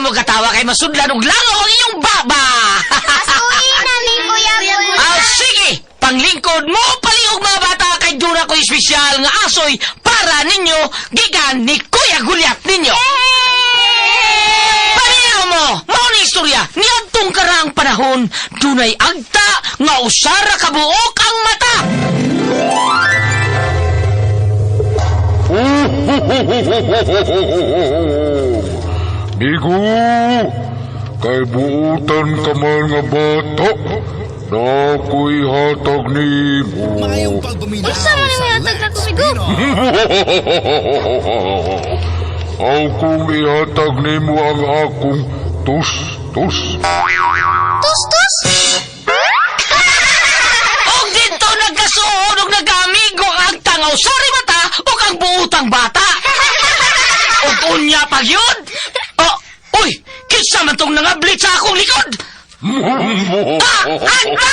mo katawa kay masudlan og langaw ang inyong baba. Asuhin na ni Kuya Gulya. Ah, sige! Panglingkod mo palihog mga bata kay dura ko espesyal nga asoy para ninyo gikan ni Kuya Gulyat ninyo. Paminaw mo, mao ni istorya niadtong karaang panahon dunay agta nga usara ka buok ang mata. Migo, kay buutan ka man nga bata, nako'y hatag nimo. Maayong pagpaminaw Unsa man sa ang hatag Let's nako, Migo? Pinoy. Aw kung ihatag nimo ang akong tus-tus. Tus, tus! Og dito nagkasuod og nagkaamigo ang agta nga usara mata ug ang buutang bata. Ug unya pag yun. Oh, uy, kinsa man tong nangablit sa akong likod? Ah, agta!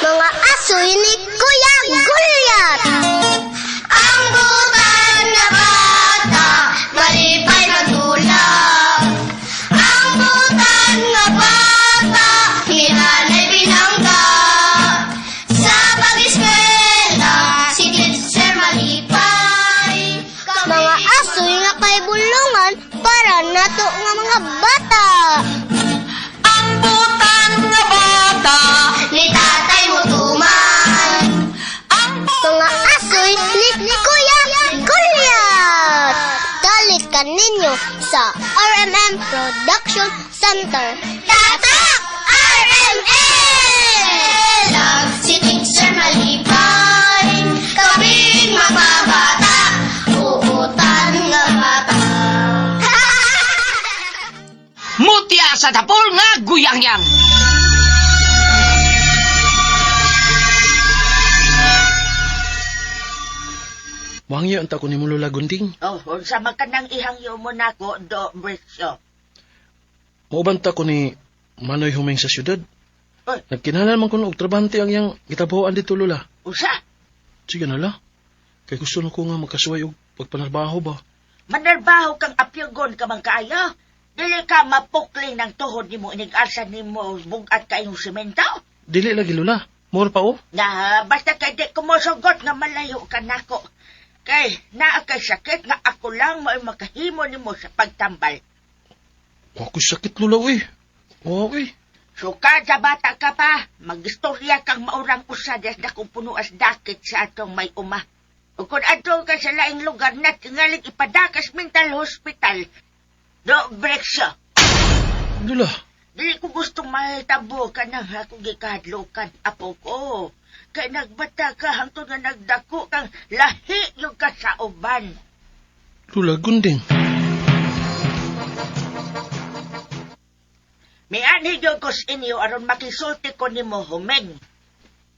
Mga asoy ni Kuya Gulyat! Ang butan na bata, malipay magdulap. Ang butan nga bata, hinanay binangga. Sa pag-eskwela, si teacher malipay. Mga asoy nga kay bulungan para nato nga mga bata. Ang butan nga bata. Ni tatay mo tuman. Ang Mga asoy ni Kuya Gulyat! Dalit ka ninyo sa RMM Production Center. Tatak! RMM! Si Teacher Malipay, kaming mababata, uutan nga bata. Mutya sa tapol nga guyangyang. Wangyo ang tako ni mo Lola Gunding. Oh, unsa man kanang ihangyo mo nako do Brisyo. Mauban ta ko ni Manoy Huming sa syudad. Oy. Nagkinahanglan man kuno og trabante ang iyang gitabuan dito Lola. Unsa? Sige na la. Kay gusto na ko nga makasuway og pagpanarbaho ba. Manarbaho kang apyogon ka man kaayo. Dili ka mapukling ng tuhod nimo inig-asa nimo bugat kayong semento. Dili lagi Lola. More pa oh. Na basta kay di ko mosugot nga malayo ka nako. Kay naa kay sakit nga ako lang mao'y makahimo nimo sa pagtambal. Wa ko sakit Lola uy. Wa uy. Sukad sa bata ka pa, magistorya kang maurang usa des na kung punuas dakit sa atong may uma. O kung adto ka sa laing lugar na tingaling ipadakas mental hospital, do breksyo. Lola. Dili ko gustong mahitabo ka ng akong gikahadlukan, apo ko. Kay nagbata ka hangtod nga nagdako kang lahi yung ka sa uban. Lola Gunding. Mianhi gyud ko sa inyo aron makisulti ko nimo humeng.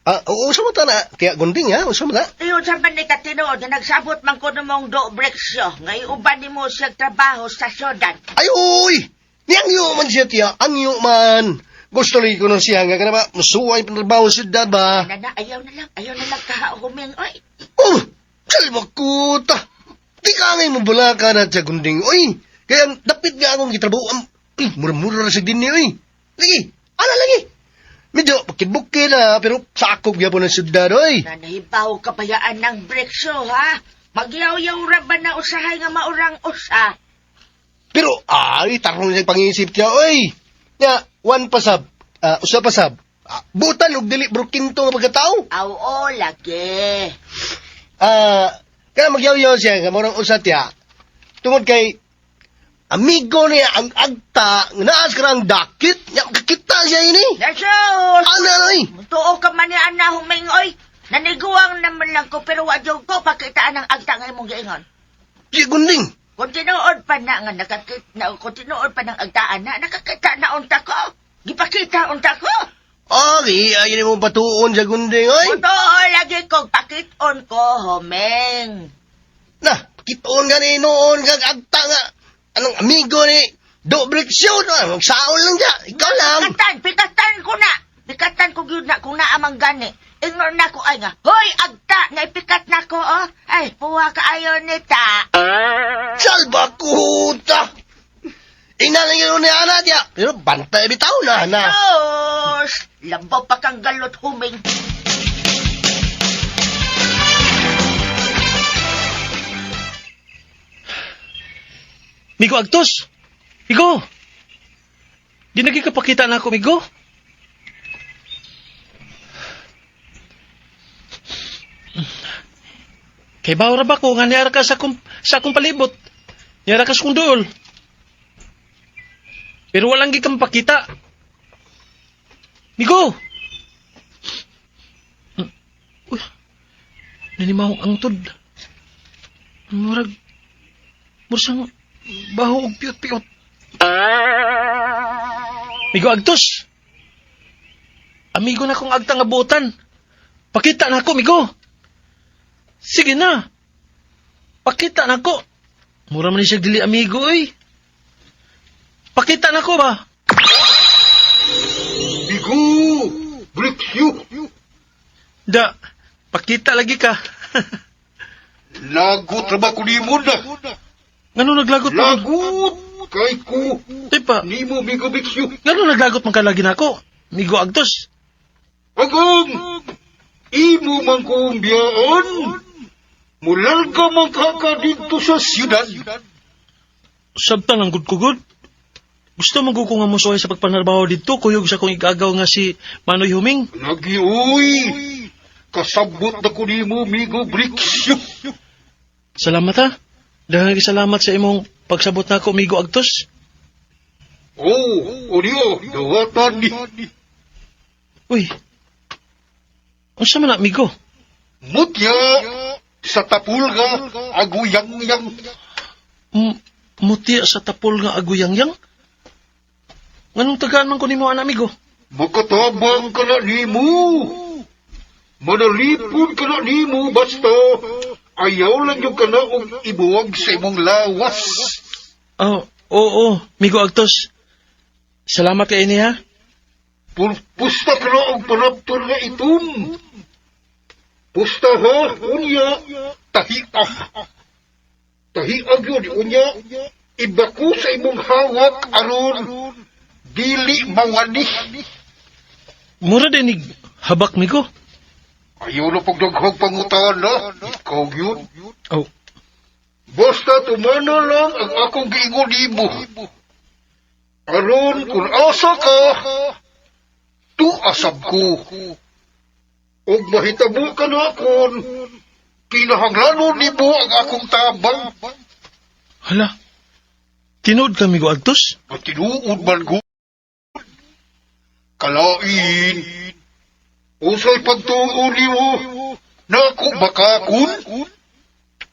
Ah, oo, unsa mo ta na? Kaya gunding ha, unsa mo ta? Iyon sa man ni katinuod na nagsabot man ko namong do breksyo. Ngay uban nimo siya trabaho sa syudad. Ay, uy! Niyang man siya tiya, ang iyo man. Gusto rin ko nun siya nga kana ba, masuway pantrabaho sa syudad ba? Na na, ayaw na lang kaha humeng, oy. Oh, salwa ko ta. Di ka ngay mo bala ka na siya gunding, uy. Kaya ang dapit nga akong gitrabaho, am, uy, mura-mura ra sa din niya, uy. Lagi, ala lagi. Medyo bukid-bukid na, pero sakop gyapon ang syudad, uy. Na nahibaw kabayaan ng breksyo, ha? Magyaw-yaw ra ba na usahay nga maurang usa? Pero, ay, tarong siya pangisip niya, oy. Nya, one pasab, ah, usa pasab. Ah, butan og dili brukinto nga pagkatao. Aw, o, lagi. Ah, kaya magyaw-yaw siya nga morang usa tiya. Tungod kay amigo niya ang agta nga naas ka ang dakit, nya makakita siya ini. Nasus! Ana oy. Tuo ka man ni Ana humeng, oy. Naniguang naman lang ko, pero wa jud ko pakitaan ang agta nga imong giingon. Di gunding. Kung tinuod pa na nga nakakita na, kung tinuod pa ng agtaan na, nakakita na unta ko. Gipakita unta ko. Okay, ay mo patuon sa gunding oy. Kung tuo lagi kong pakiton ko, humeng. Na, kitoon ka ni noon kag agta nga anong amigo ni do break show no, magsaol lang siya. Ikaw lang. Pikatan, pikatan ko na. Pikatan ko gyud na kung naamang gani. Ingnon na ko ay nga, Hoy, agta, naipikat na ko, oh. Ay, puwa ka ayo nita. Salbakuta! Ina lang yun ni Ana diya. Pero bantay bitaw na na. Sus, lambaw pa kang galot huming. Migo Agtos! Migo! Di nagi kapakita na ako, Migo. Kay bawra ba ko nga niara ka sa akong palibot? Niara ka sa akong duol. Pero walang gi kang pakita. Migo! Uy, nanimahong angtod. Murag, mursang baho og piyot-piyot. Migo Agtos! Amigo na kong agtang abutan. Pakita na ako, Migo. Sige na. Pakita na ako. Mura man ni siya dili amigo, oy. Pakita na ko ba? Migo! Briksyo! Da, pakita lagi ka. Lagot ra ba ko nimo na? Ngano naglagot man? Lagot! Kay ko Di pa, nimo Migo Briksyo. ngano naglagot man ka lagi nako? Migo Agtos. Agong! Imo man kong biyaan! Mularga man ka ka dito sa siyudad. Sabta lang gud ko gud. Gusto man gud ko nga mosuway sa pagpanarbaho didto, kuyog sa akong igagaw nga si Manoy Huming. Lagi, uy! Kasabot na ko nimo, Migo Briksyo. Salamat ha. Daghang salamat sa imong pagsabot nako Migo Agtos. Oh, o niyo, dawatan ni. Uy. Unsa man na Migo? Mutya sa tapulga, aguyang-yang. Mutya sa tapol nga aguyangyang? Nganong tagaan man ko nimo ana amigo? Makatabang ka na nimo. Manalipon ka na nimo, basta ayaw lang yung ka na og ibuwag sa imong lawas. Oh, oo, Migo Agtos. Salamat kay ini ha. Pusta ka na og panapton nga itom. Pusta ha, unya, tahiah. Tahiag yun, unya, ibako sa imong hawak aron dili mawani. Mura din ig habak Migo. Ayaw na pagdaghag pangutana, ikaw yun. Oh, Basta tumana lang ang akong giingon nimo. Aron kung asa ka, tuasab ko. Ug mahitabo ka na akon, kinahanglanon nimo ang akong tabang. hala. Tinuod ka Migo Agtos? Matinuod man ko. Kalain. Usay pagtuo nimo, nako bakakon.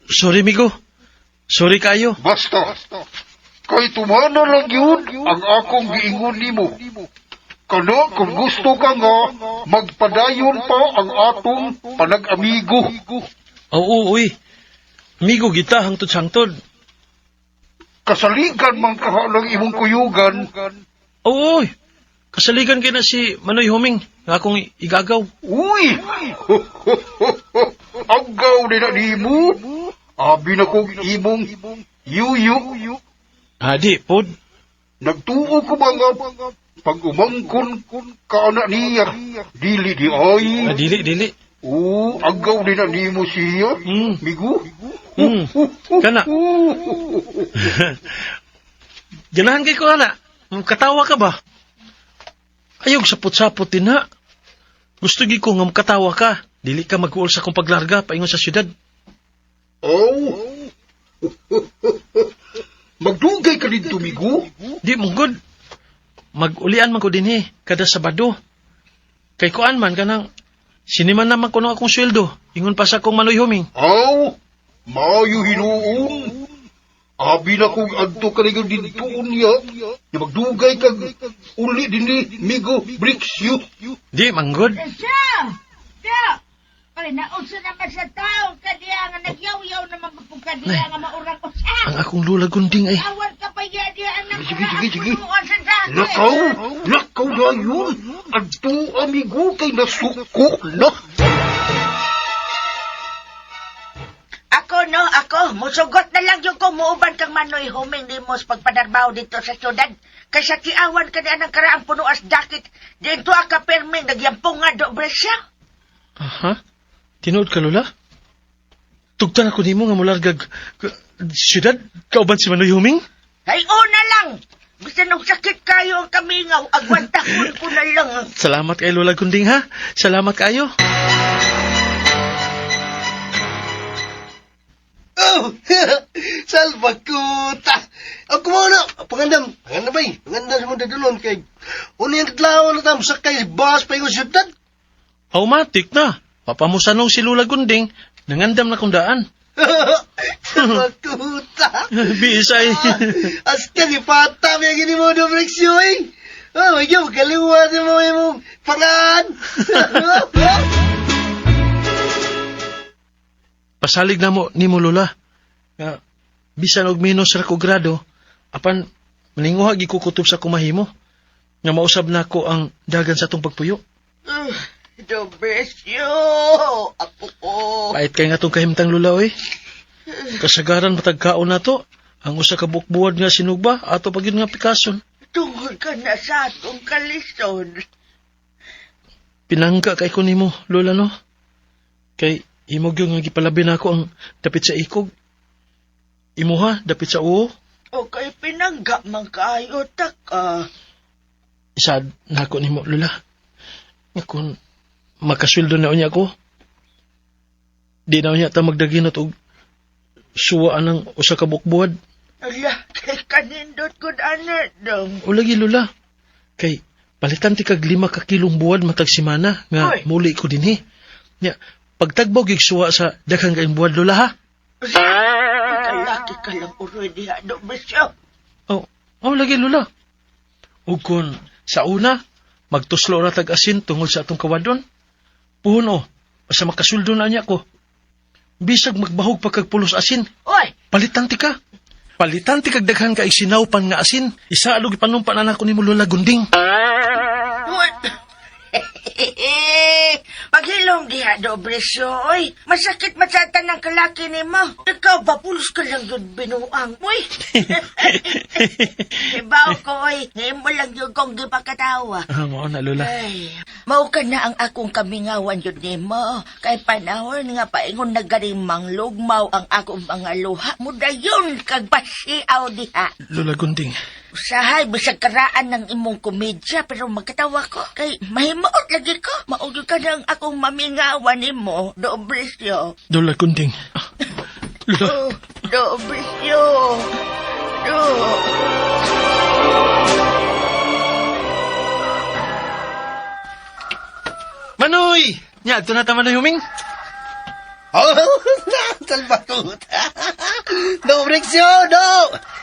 Sorry Migo. Sorry kayo. Basta, kay tumana lang yun ang akong giingon nimo. Kana kung gusto ka nga, magpadayon pa ang atong panag-amigo. Oo, uy. Amigo gita hangtod sangtod. Kasaligan man kahalang imong kuyugan. Oo, uy. Kasaligan kay na si Manoy Huming nga akong igagaw. Uy! Agaw ni na nimo. Abi na kong imong yuyu. Adi, pod. Nagtuo ko ba nga pag umangkon ka na niya, dili di ay. Ah, dili, dili. Oo, agaw din na nimo siya. Migo. Kana. Ganahan kay ko, ana. Katawa ka ba? Ayog, sapot-sapot din na. Gusto gi ko nga makatawa ka. Dili ka mag-uol sa akong paglarga paingon sa syudad. Oh. Magdugay ka dito, Migo. Di mo good. Mag-ulian man ko dinhi kada Sabado. Kay kuan man kanang siniman naman ko akong sweldo. Ingon pa sa akong Manoy Huming. Aw, maayo hinuon. Abi na kong adto ka rin dito niya. Ya magdugay kag uli dinhi, Migo, bricks you. Di manggod. Siya! Siya! Ay, nausa naman sa tao, kadiya nga nagyaw-yaw naman kung kadiya nga maurang usa. Ang akong lula gunding ay. Awan ka pa ya diya anak Sige, sige, sige. Punuan sa dati. Lakaw! Lakaw na yun! Adto, amigo, kay nasuko na. Ako no, ako. Musugot na lang yung kung muuban kang Manoy Huming nimo sa pagpadarbaho dito sa syudad. Kaysa kiawan ka niya ng karaang puno as dakit. Dito ka perming nagyampunga do bresya. Aha. Tinuod ka, Lola? Tugtan ako nimo nga mulargag syudad kauban si Manoy Huming? Ay, una lang! Bisan og sakit kayo ang kamingaw, agwantahon ko na lang. Salamat kay Lola Gunding ha. Salamat kayo. Oh! Salbakuta! Ako mo na! Pangandam! Pangandam bay! Pangandam sa mga dadulon kay... Una yung katlaw na tam, sakay bus pa yung syudad. Automatic na. Papamusanong si Lola Gunding, nangandam na kong daan. Salbakuta! Bisay. Aska si Pata, may gini mo do breksyo eh. Oh, my God, kaliwa sa mo imong pangan. Pasalig na mo nimo Lola. Nga bisan og minus ra ko grado, apan maninguha gi ko kutob sa kumahimo. Nga mausab na ko ang dagan sa atong pagpuyo. Do bresyo! Apo ko. Pait kay nga atong kahimtang Lola oy. Kasagaran matag kaon na to. Ang usa ka bukbuwad nga sinugba ato pa gyud nga pikason. Tungod ka na sa atong kalisod. Pinangka kay ko nimo Lola no. Kay imo gyud nga gipalabi nako ang dapit sa ikog. Imuha dapit sa uo. O kay pinangga man kaayo tak ah. Isad nako nimo Lola. Nga kung makasweldo na unya ko, di na unya ta magdaginot og suwa anang usa ka bukbuwad. Ala, kay kanindot ko ana dong. O lagi Lola, kay palitan ti kag 5 ka kilong buwad matag semana nga Oy. muli ko dinhi. Nya pagtagbaw gyud suwa sa daghang kaayong buwad Lola ha. Kalaki ka lang uroy diha do bresyo. Oh, oh lagi Lola. Ug kun sa una magtuslo ra tag asin tungod sa atong kawadon. Puhon o, basta makasuldo na niya ko. Bisag magbahog pa kag pulos asin, Oy, palitan ti ka. Palitan ti kag daghan ka sinawpan nga asin. Isa alog ipanumpa na nako nimo Lola Gunding. What? Paghilom diha do bresyo, oy. Masakit masatan ang kalaki nimo. Ikaw ba pulos ka lang yun binuang, oy. Ibaw ko, oy. Ngayon mo lang yun kong gipakatawa. Ah, mao na Lola. Ay, mao ka na ang akong kamingawan yun nimo. Kay panahon nga paingon na garing manglugmaw ang akong mga luha. Mudayon kag pasiaw diha. Lola Gunding. Usahay, bisag karaan ng imong komedya, pero magkatawa ko. Kay mahimuot lagi ko. Maugi ka ng akong mamingawan nimo, do bresyo. Lola Gunding. Ah, Lola. Oh, do bresyo. Do. Manoy! Nya, ito na ta Manoy Huming. Oh, salbakuta. No, breksyo, no.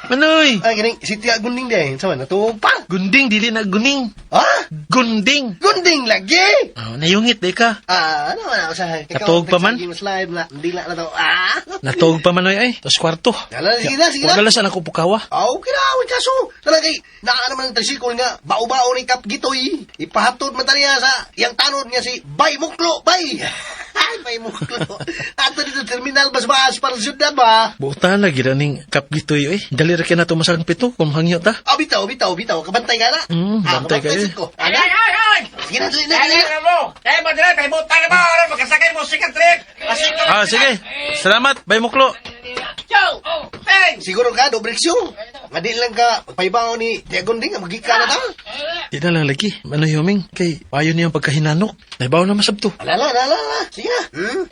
Manoy! Ay, ganing, si Tia Gunding din. Sama, natuog pa. Gunding, dili na guning. Ha? Gunding! Gunding lagi. Oh, nayungit, di ka. Ah, ano man ako sa... Natuog pa man? Mas live na, hindi na to. Ah! Natuog pa Manoy ay. Tapos kwarto. Ala, sige na, sige na. Wala saan ako pukawa. Ah, okay na, awit kaso. Talaga kay, naa naman ang tricycle nga, bao-bao ni Kap Gitoy. Ipahatod man taniya sa iyang tanod nga si Bay Muklo, Bay! Ay, Bay Muklo. Ato dito terminal bas bas para sa syudad ba? Buta lagi ra ning kapgitoy oy. Dali ra kay nato masangpit to kung hangyo ta. Ah, bitaw, bitaw, bitaw. Kabantay ka na. Mm, bantay kayo eh. kabantay ko. Ana? Sige na, sige na, sige na. Ah, sige. Salamat, Bay Muklo. Siguro ka, dobre siyo. Nga di lang ka, pagpaibaw ni Tia Gunding, magika na ta. Di na lang lagi. Manoy Huming kay payo niyang pagkahinanok. Naibaw na masabto. Ala, ala, ala, ala. Sige na.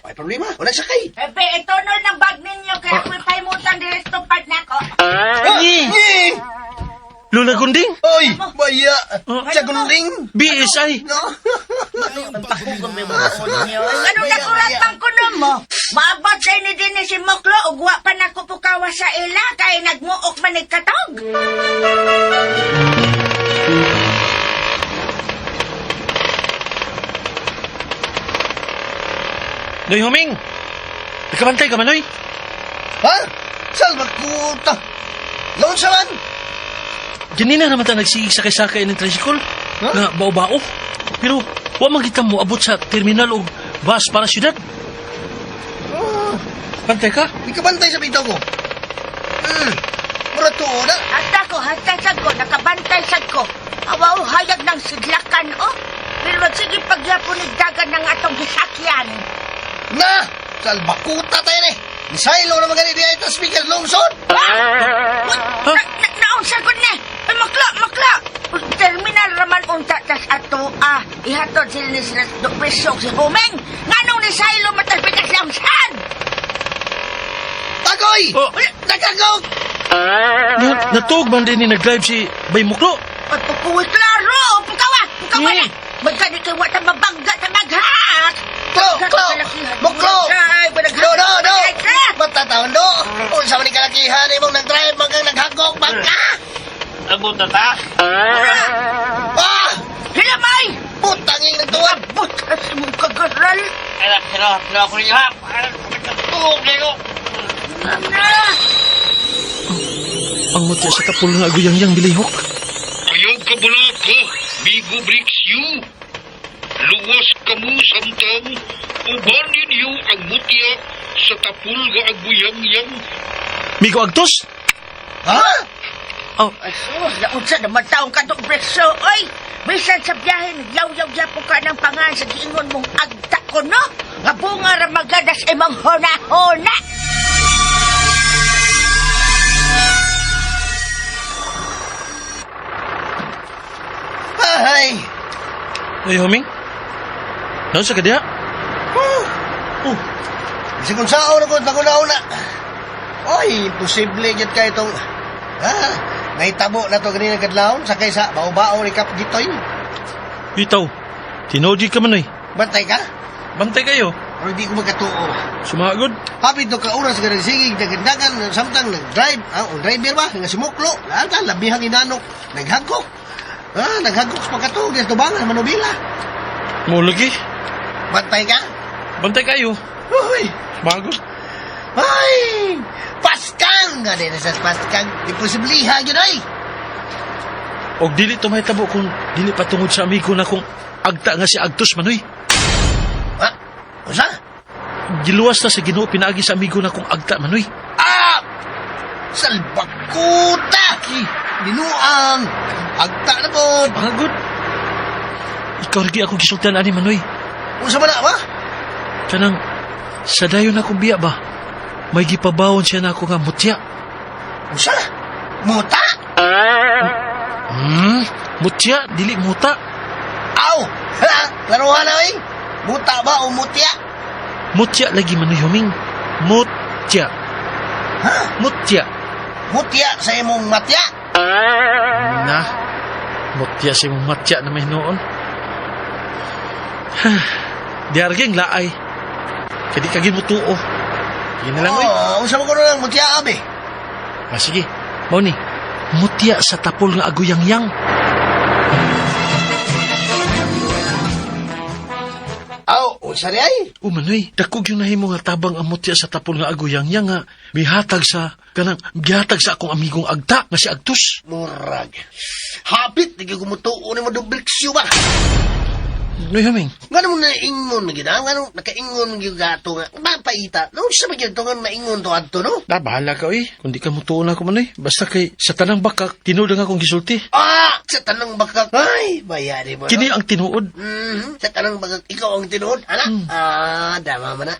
May problema. Wala sakay. Pepe, itunol ng bag ninyo kaya ako'y pahimutan diretso pad nako. Ay! Eh! Lola Gunding! Oy, baya. Oh. Tia Gunding. BSI! No? Ano nakurat pang kuno mo? Maabot sa ini din ni si Moklo ug wa pa nako pukawa sa ila kay nagmuok man ni katog. Noy Huming! Nakabantay ka Manoy? Ha? Salva kuta. Laon sa man? Ganina naman ta nagsigig sakay-sakay ng tricycle. Huh? Nga bao-bao. Pero wa man kita mo abot sa terminal og bus para syudad. Oh, Bantay ka? di ka bantay sa bitaw ko. Mura tuo na. Hasta ko, hasta sad ko, nakabantay sad ko. Awaw, hayag ng sidlakan, oh. Pero magsige pagyapon ni dagan ng atong gisakyan. Na! Salbakuta tayo ni. Misaylo na magani diya ito speaker lungsod. Ah! Na, na, naunsa ko ni. Ay, makla, makla. Terminal raman unta tas ato, ah. Ihatod sila ni sila presyo si Humeng. Nganong ni Silo matalpikas lang sad? Tagoy! Oh. Nakagog! Na, natuog man din ni nag-drive si Bay Muklo. At pukuwi, klaro! Pukawa! Pukawa na! Magkani kay wata mabangga ta maghak! Klo! Klo! Muklo! Ay, Do, do, do! Matataon do! Unsa man ni kalakihan imong nag-drive magang naghagok bangka! Abot na ta. Ah! Hilamay! Putang ing nagtuwad! Abot ka sa mong kagaral! Ay, pero, pero ako ninyo ha. Tuog na ko. Na! Ang mutya sa tapol nga aguyang-yang bilihok. Ayaw ka balaka, Migo Bricks you. Luwas kamo samtang, uban ninyo ang mutya sa tapul nga aguyang-yang. Migo Agtos? Ha? Oh, Aso, naunsa naman taong katong preso, oy! Bisan sa biyahe, nagyaw-yaw po ka ng pangan sa giingon mong agta ko, no? Nga bunga ra magadas imong hona-hona! Ay! ay Huming. Naunsa ka diha? Oh! Oh, Bisag kung saan ako, naguna-una. Oy, imposible gyud kay itong... Ha? Nahitabo na to ganina kadlawon sakay sa bao-bao ni Kap Gitoy. bitaw. Tinuod ka man oy. Bantay ka? Bantay kayo. Pero di ko magkatuo. Sumagod. Hapit to ka oras ka nagsigig, dagandagan, samtang nag-drive, ah, ang driver ba, nga si Muklo, lahat labihang inanok, naghagkok. Ah, naghagkok sa pagkatuo, dahil tubangan, manubila. Mo lagi. Bantay ka? Bantay kayo. Uy! Sumagod. Ay! Paskang! Nga din sa paskang, imposibliha yun ay! Og dili to mahitabo kung dili patungod sa amigo na kung agta nga si Agtos manoy. Ha? Unsa? Giluwas na sa Ginoo pinaagi sa amigo na kung agta manoy. Ah! Salbakuta! Binuang! Agta na po! Pagod. Ikaw lagi ako gisultian ani manoy. Unsa man na ba? Kanang sa dayon akong biya ba? May gipabawon siya na ako nga mutya. Unsa? Muta? Mutya dili muta. Aw! Ha? Klaruhan na eh! Muta ba o mutya? Mutya lagi manoy huming. Mutya. Ha? Mutya. Mutya sa imong matya? Na. Mutya sa imong matya na may noon. Diargeng laay. Kadi kagin mo tuo. Sige na lang, oy. Oh, unsa man kuno nang mutya abi? Ah, sige. Mao ni. Mutya sa tapol nga aguyang-yang. Aw, unsa di ay? Umanoy, dakog yung nahimo nga tabang ang mutya sa tapol nga aguyang-yang nga mihatag sa kanang gihatag sa akong amigong agta nga si Agtus. Murag. Hapit di gyud kumutuo nimo dubliksyo ba? Noy haming. Ngano mo naingon gyud ah? Ngano nakaingon gyud gato nga? Mapaita. No, unsa man gyud to nga naingon to adto no? Da bahala ka oy. Kung di ka mutuo na ako manoy, basta kay sa tanang bakak tinuod ang akong gisulti. Ah, sa tanang bakak. Ay, bayari mo. no? Kini ang tinuod. Sa tanang bakak ikaw ang tinuod, ana. Ah, dama man na.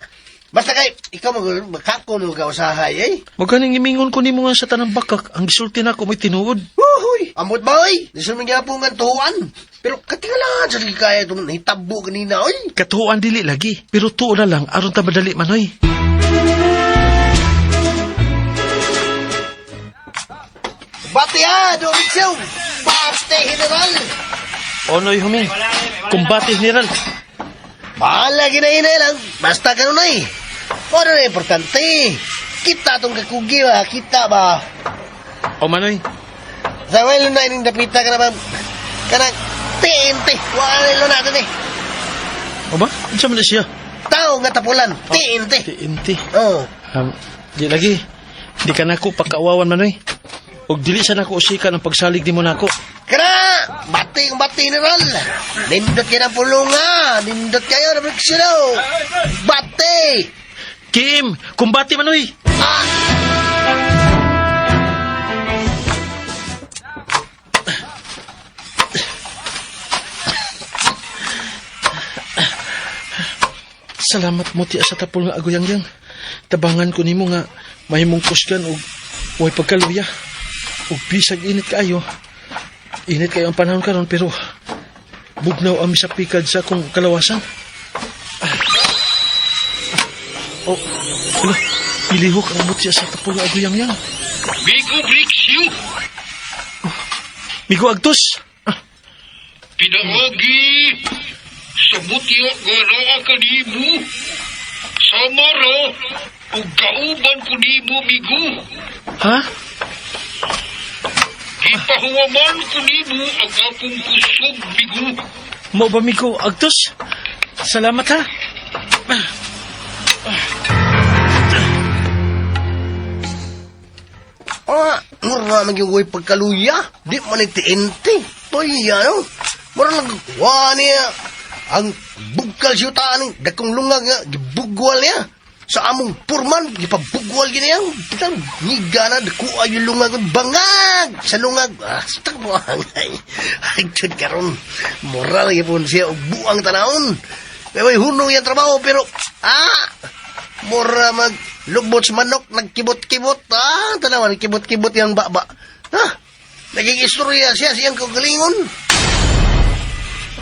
Basta kay ikaw mag magkako no ka usahay eh. Maganing imingon ko nimo nga sa tanang bakak, ang gisulti nako may tinuod. Uhuy, amot ba oy? Di sa mga nga tuwan. Pero katingalaan sa sige kaya itong nahitabo kanina oy. Katuan dili lagi, pero tuo na lang aron ta madali manoy. Bati ha, Domitio! Bate General! Onoy huming. Kumbate general. Bahala ginahinay lang. Basta ganun ay. Ano na importante? Kita tong kakugi ba? Kita ba? O manoy, Sa welo na ining dapita ka na ba? Kanang TNT. Wala natin eh. o ba? Unsa man na siya? Tao nga tapulan. TNT. TNT. Oh. Di lagi. Di ka nako pagkaawawan manoy. Og dili sa nako usikan ang pagsalig nimo nako. Kana! Kumbati, kumbati, general. Nindot kayo ng pulunga. Nindot kayo, Brixio. Bate! Kim, kumbati manoy. Salamat mo ti sa tapol nga agoyang-yang. Tabangan ko nimo nga mahimong kusgan og way pagkaluya. Ug bisag init kaayo. Init kayo ang panahon karon pero bugnaw ang sa pikad sa akong kalawasan. Oh, ala, pilihok ang mutya sa tapol nga agoyang-yang. Migo Brixio, Migo Agtos. Ah, pinaagi sa mutya nga naa kanimo. Sama ra ug kauban ko nimo migo. Ha? Gipahuwaman ko nimo ang akong kusog migo. Mo ba Migo Agtos? Salamat ha. Ah, mura man yung way pagkaluya. Di man ni TNT. Toy, ano? Mura lang wa niya. Ang bugkal siya ni dakong lungag nga, gibugwal niya. Sa among purman, gipabugwal gini niya. Bitang ngiga na, dakuha yung lungag, bangag! Sa lungag, ah, sa buang. Ay, ay, jud karon. Moral gyapon siya, og buang tanawon. May may hunong yung trabaho, pero, ah, mura mag lubot sa manok, nagkibot-kibot. Ah, tanawa, nagkibot-kibot yung baba. Ha? Naging istorya siya siyang kagalingon.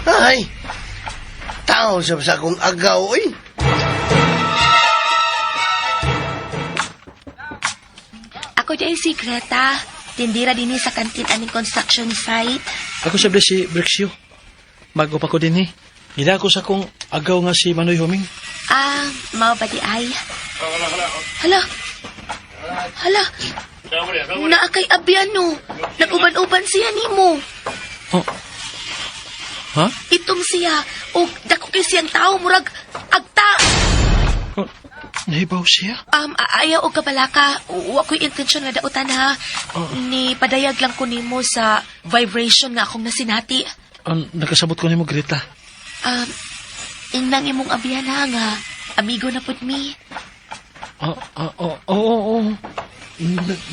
Ay, tao sa sa akong agaw, oy. Ako di ay si Greta. Tindira dinhi sa kantin aning construction site. Ako sa si Brixio. Bago pa ko din eh. Gina ko sa kong agaw nga si Manoy Homing. Ah, mao ba di ay? Hala. Hala. Naa kay abyano. Nag-uban-uban siya nimo. Oh. Ha? Itom siya. Og dako kay siyang tao murag agta. Oh, nahibaw siya? Ayaw og kabalaka. Wa ko'y intensyon nga dautan ha. Ni padayag lang ko nimo sa vibration nga akong nasinati. Ang nakasabot ko nimo Greta. Ingnang imong abyan ha nga amigo na pud mi. Oh, oh, oh, oh, oh, oh.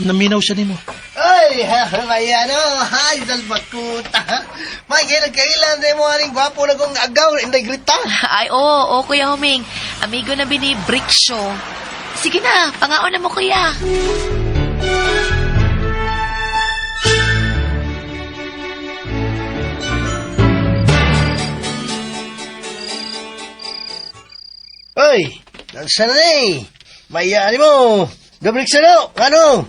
Naminaw siya nimo. Ay, may ano, ay, salbakuta. May kailan kailan sa mo aning gwapo na kong agaw, inday grita. Ay, oo, oo, Kuya Huming. Amigo na bini Brick Show. Sige na, pangaon na mo, Kuya. Ay, nagsa na eh. May ano mo, gabrik sa no, ano?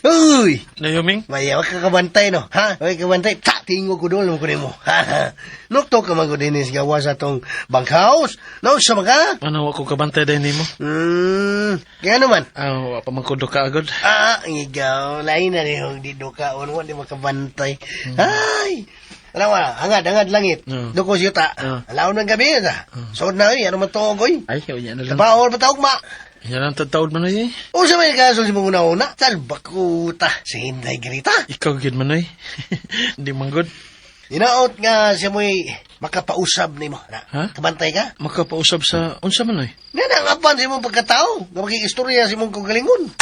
Uy, Nay Homing? Maya, wag ka kabantay, no? Ha? Wag ka kabantay. Ta, tingo ko doon, ko nimo. Ha, ha. Nukto ka man ko dinis gawa sa tong bunkhouse. No, sa mga? Ano ako kabantay dahil nimo? Kaya naman. Ah, wa pa man ko ka agad. Ah, ang igaw. Lain na rin yung di duka. Ano, di makabantay. Ay! Ano wala, hangad, hangad langit. Duko siya ta. Alaon ng gabi, ta. Suod na, eh. Ano man to, oy? Ay, unya na lang. Kapaol pa taog ma. Yan ang tataod man eh. Usa may kaso si mong una-una. Salbakuta. Si Hinday Grita. Ikaw gyud man eh. Hindi man good. Hinaot nga siya mo'y makapausab nimo. Na, Ha? Kabantay ka? Makapausab sa unsa man eh? Nga na ang apan sa imong pagkatao. Nga makikistorya sa imong kagalingon.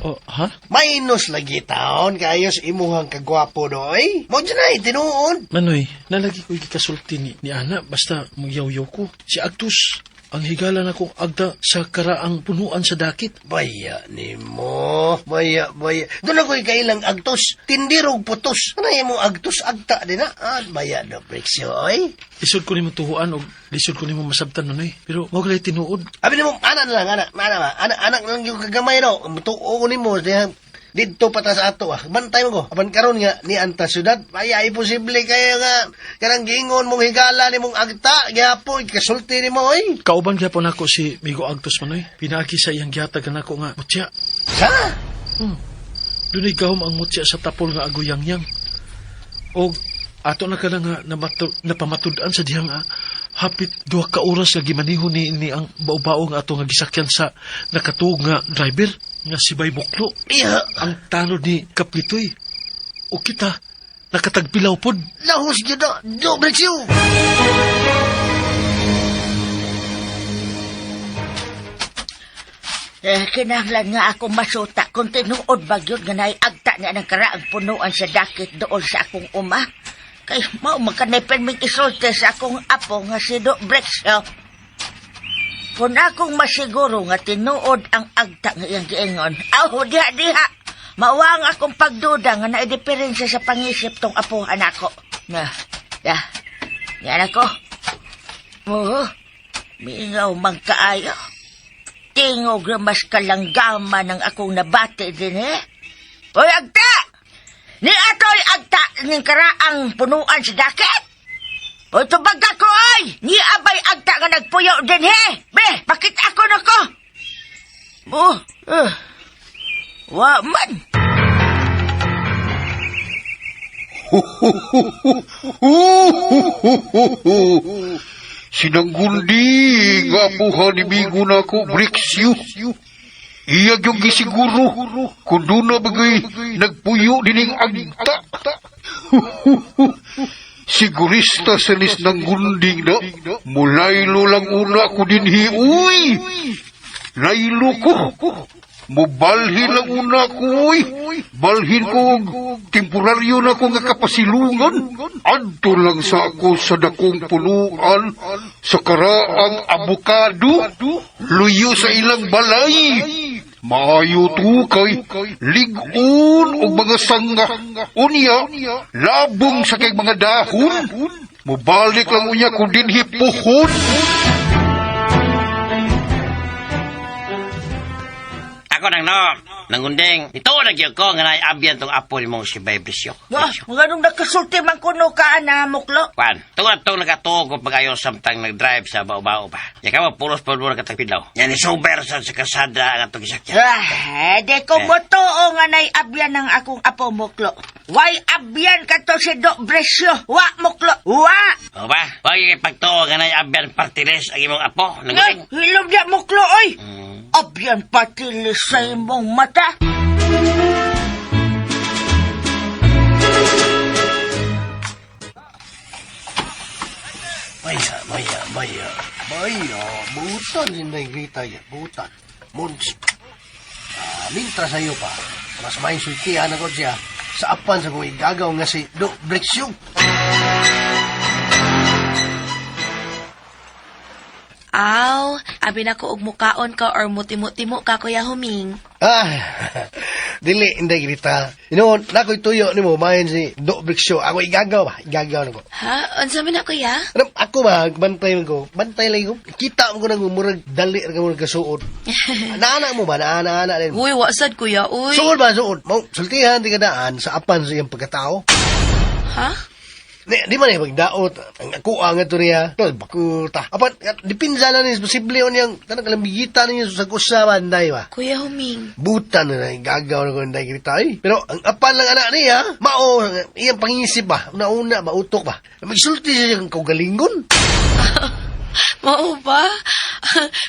Oh, ha? Minus lagi taon kayo sa imuhang kagwapo doy. Mo dyan ay, tinuod. Manoy, nalagi ko gikasulti ni Ana basta magyaw-yaw ko. Si Agtus, ang higala na kong agda sa karaang punuan sa dakit. Baya ni mo. Baya, baya. Doon ako'y kailang agtos. Tindirog putos. Ano yung mong agtos? Agta din na. Ah, baya na, Brixio, oy. Lisod ko nimo tuhuan og lisod ko nimo masabtan Manoy. Pero mo galay tinuod. Abi nimo, ana na lang, ana, ana ba? Ana, anak na lang yung kagamay no. Mutuo ko nimo diha didto pa ta sa ato ah. Bantay mo ko. Apan karon nga ni anta syudad, ay ay posible kayo nga kanang giingon mong higala nimong agta, gihapon kasulti nimo oy. Kauban gyapon ako si Migo Agtos Manoy. Pinaagi sa iyang gihatag nako nga mutya. Sa? Dunay gahom ang mutya sa tapol nga agoyangyang. Og ato na ka lang nga napamatud-an sa dihang hapit 2 ka oras nga gimaniho ni ang bao-bao nga ato nga gisakyan sa nakatuog nga driver nga si Bay Buklo. Iya. Ang tanod ni Kaplitoy. O kita, Nakatagpilaw pod. Lahos gyud na, Do Brixio. Eh, kinahanglan nga ako masuta kung tinuod ba gyud nga naiagta niya ng karaang punuan sa dakit doon sa akong uma. Kay mao man kanay perming isulti sa akong apo nga si Do Brexio. Kung akong masiguro nga tinuod ang agta nga iyang giingon, aw diha diha. Mawang akong pagduda nga naidiferensya sa pangisip tong apuhan ako. Na, da, yan ako. Oo, mingaw man kaayo. Tingog na mas kalanggama ng akong nabati din eh. Hoy, agta! Ni atoy agta ning karaang punuan sa dakit! Hoy, tubag ako ay! Ni abay agta nga nagpuyo din he! Be, bakit ako na ko? Oh, wa man. Sinanggundi nga apuhan ni Migo na ako, Brixio. Iya yung gisiguro, kung doon na bagay nagpuyo dining agta. Sigurista sa lis ng gunding na, mulaylo lang una ko dinhi, uy! Laylo ko! Mubalhin lang una ko, uy! Balhin ko, og temporaryo na ko nga kapasilungan. Adto lang sa ako sa dakong punuan, sa karaang abukado, luyo sa ilang balay. Maayo tukay, ligon og mga sanga. Unya, labong sa kay mga dahon. Mubalik lang unya kung dinhi puhon. Ako nang no, nangunding. Ito na gyud ko nga naay abyan tong apo nimo si Vibrisyo. Ah, nganong nakasulti man kuno ka na muklo? Kwan, tungod tong nakatuog ko pag-ayo samtang nag-drive sa bao-bao pa. Ya ka mo pulos pa mo nakatagpidlaw. Yan ni sober sa kasada ang atong gisakyan. Ah, di ko motoo nga naiabyan ng akong apo muklo. Why abyan ka to si Do Brescio? Wa muklo, wa! O ba? Wag kay pagtuo nga naay abyan partiles ang imong apo. Ngay, Nangunding. hilom niya muklo, oy! Abyan pati sa imong mata. Maya, maya, maya. Maya, butan si Negrita ya, butan. Mons. Ah, mintra sa'yo pa. Mas may sultihan ako siya sa apan sa kong igagaw nga si Do Brixio. Aw, abi na ko og mukaon ka or mutimo-timo ka, Kuya Huming. Ah, dili, hindi grita. Inoon, nakoy tuyo ni mo, mahin si Do Brixio. Ako igagaw ba? Igagaw na ko. Ha? Unsa man na, Kuya? Ano, ako ba, bantay man ko. Bantay lang ko. Kita mo ko nang murag dali ra ka murag kasuod. Naana mo ba? Naana-ana din. Uy, wa sad, Kuya. Uy. Suod ba? Suod. Mau, sultihan di ka daan sa apan sa iyang pagkatao. Ha? Di, di man eh, magdaot. Ang ako ang ito niya. Tol, bakuta. Apan, dipinsa na niya, posible yun niyang, tanang kalambigitan niya sa kusaban, day ba? Kuya Huming. Butan na na, gagaw na ko ng day kita, eh. Pero, ang apan lang anak niya, mao, ang iyang pangisip ba, una-una, mautok ba? Magsulti siya siyang kaugalingon. Mao ba?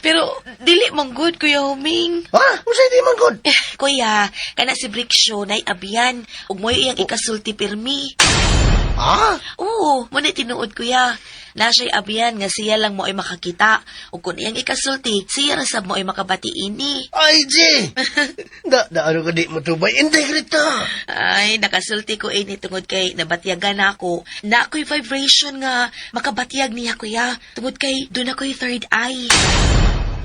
Pero dili man good, Kuya Huming. Ha? Usay di man good. Eh, kuya, kana si Briksyo nay abyan ug mo'y iyang ikasulti pirmi. Ha? Oo, mo na tinuod kuya. Na siya'y abyan nga siya lang mo ay makakita. Ug kun iyang ikasulti, siya ra sab mo ay makabati ini. Ay, G! Da, da, ano ka di mo tubay? Integrita! Ay, nakasulti ko ini tungod kay nabatyagan ako. Na ako'y vibration nga makabatyag niya kuya. Tungod kay doon ako'y third eye.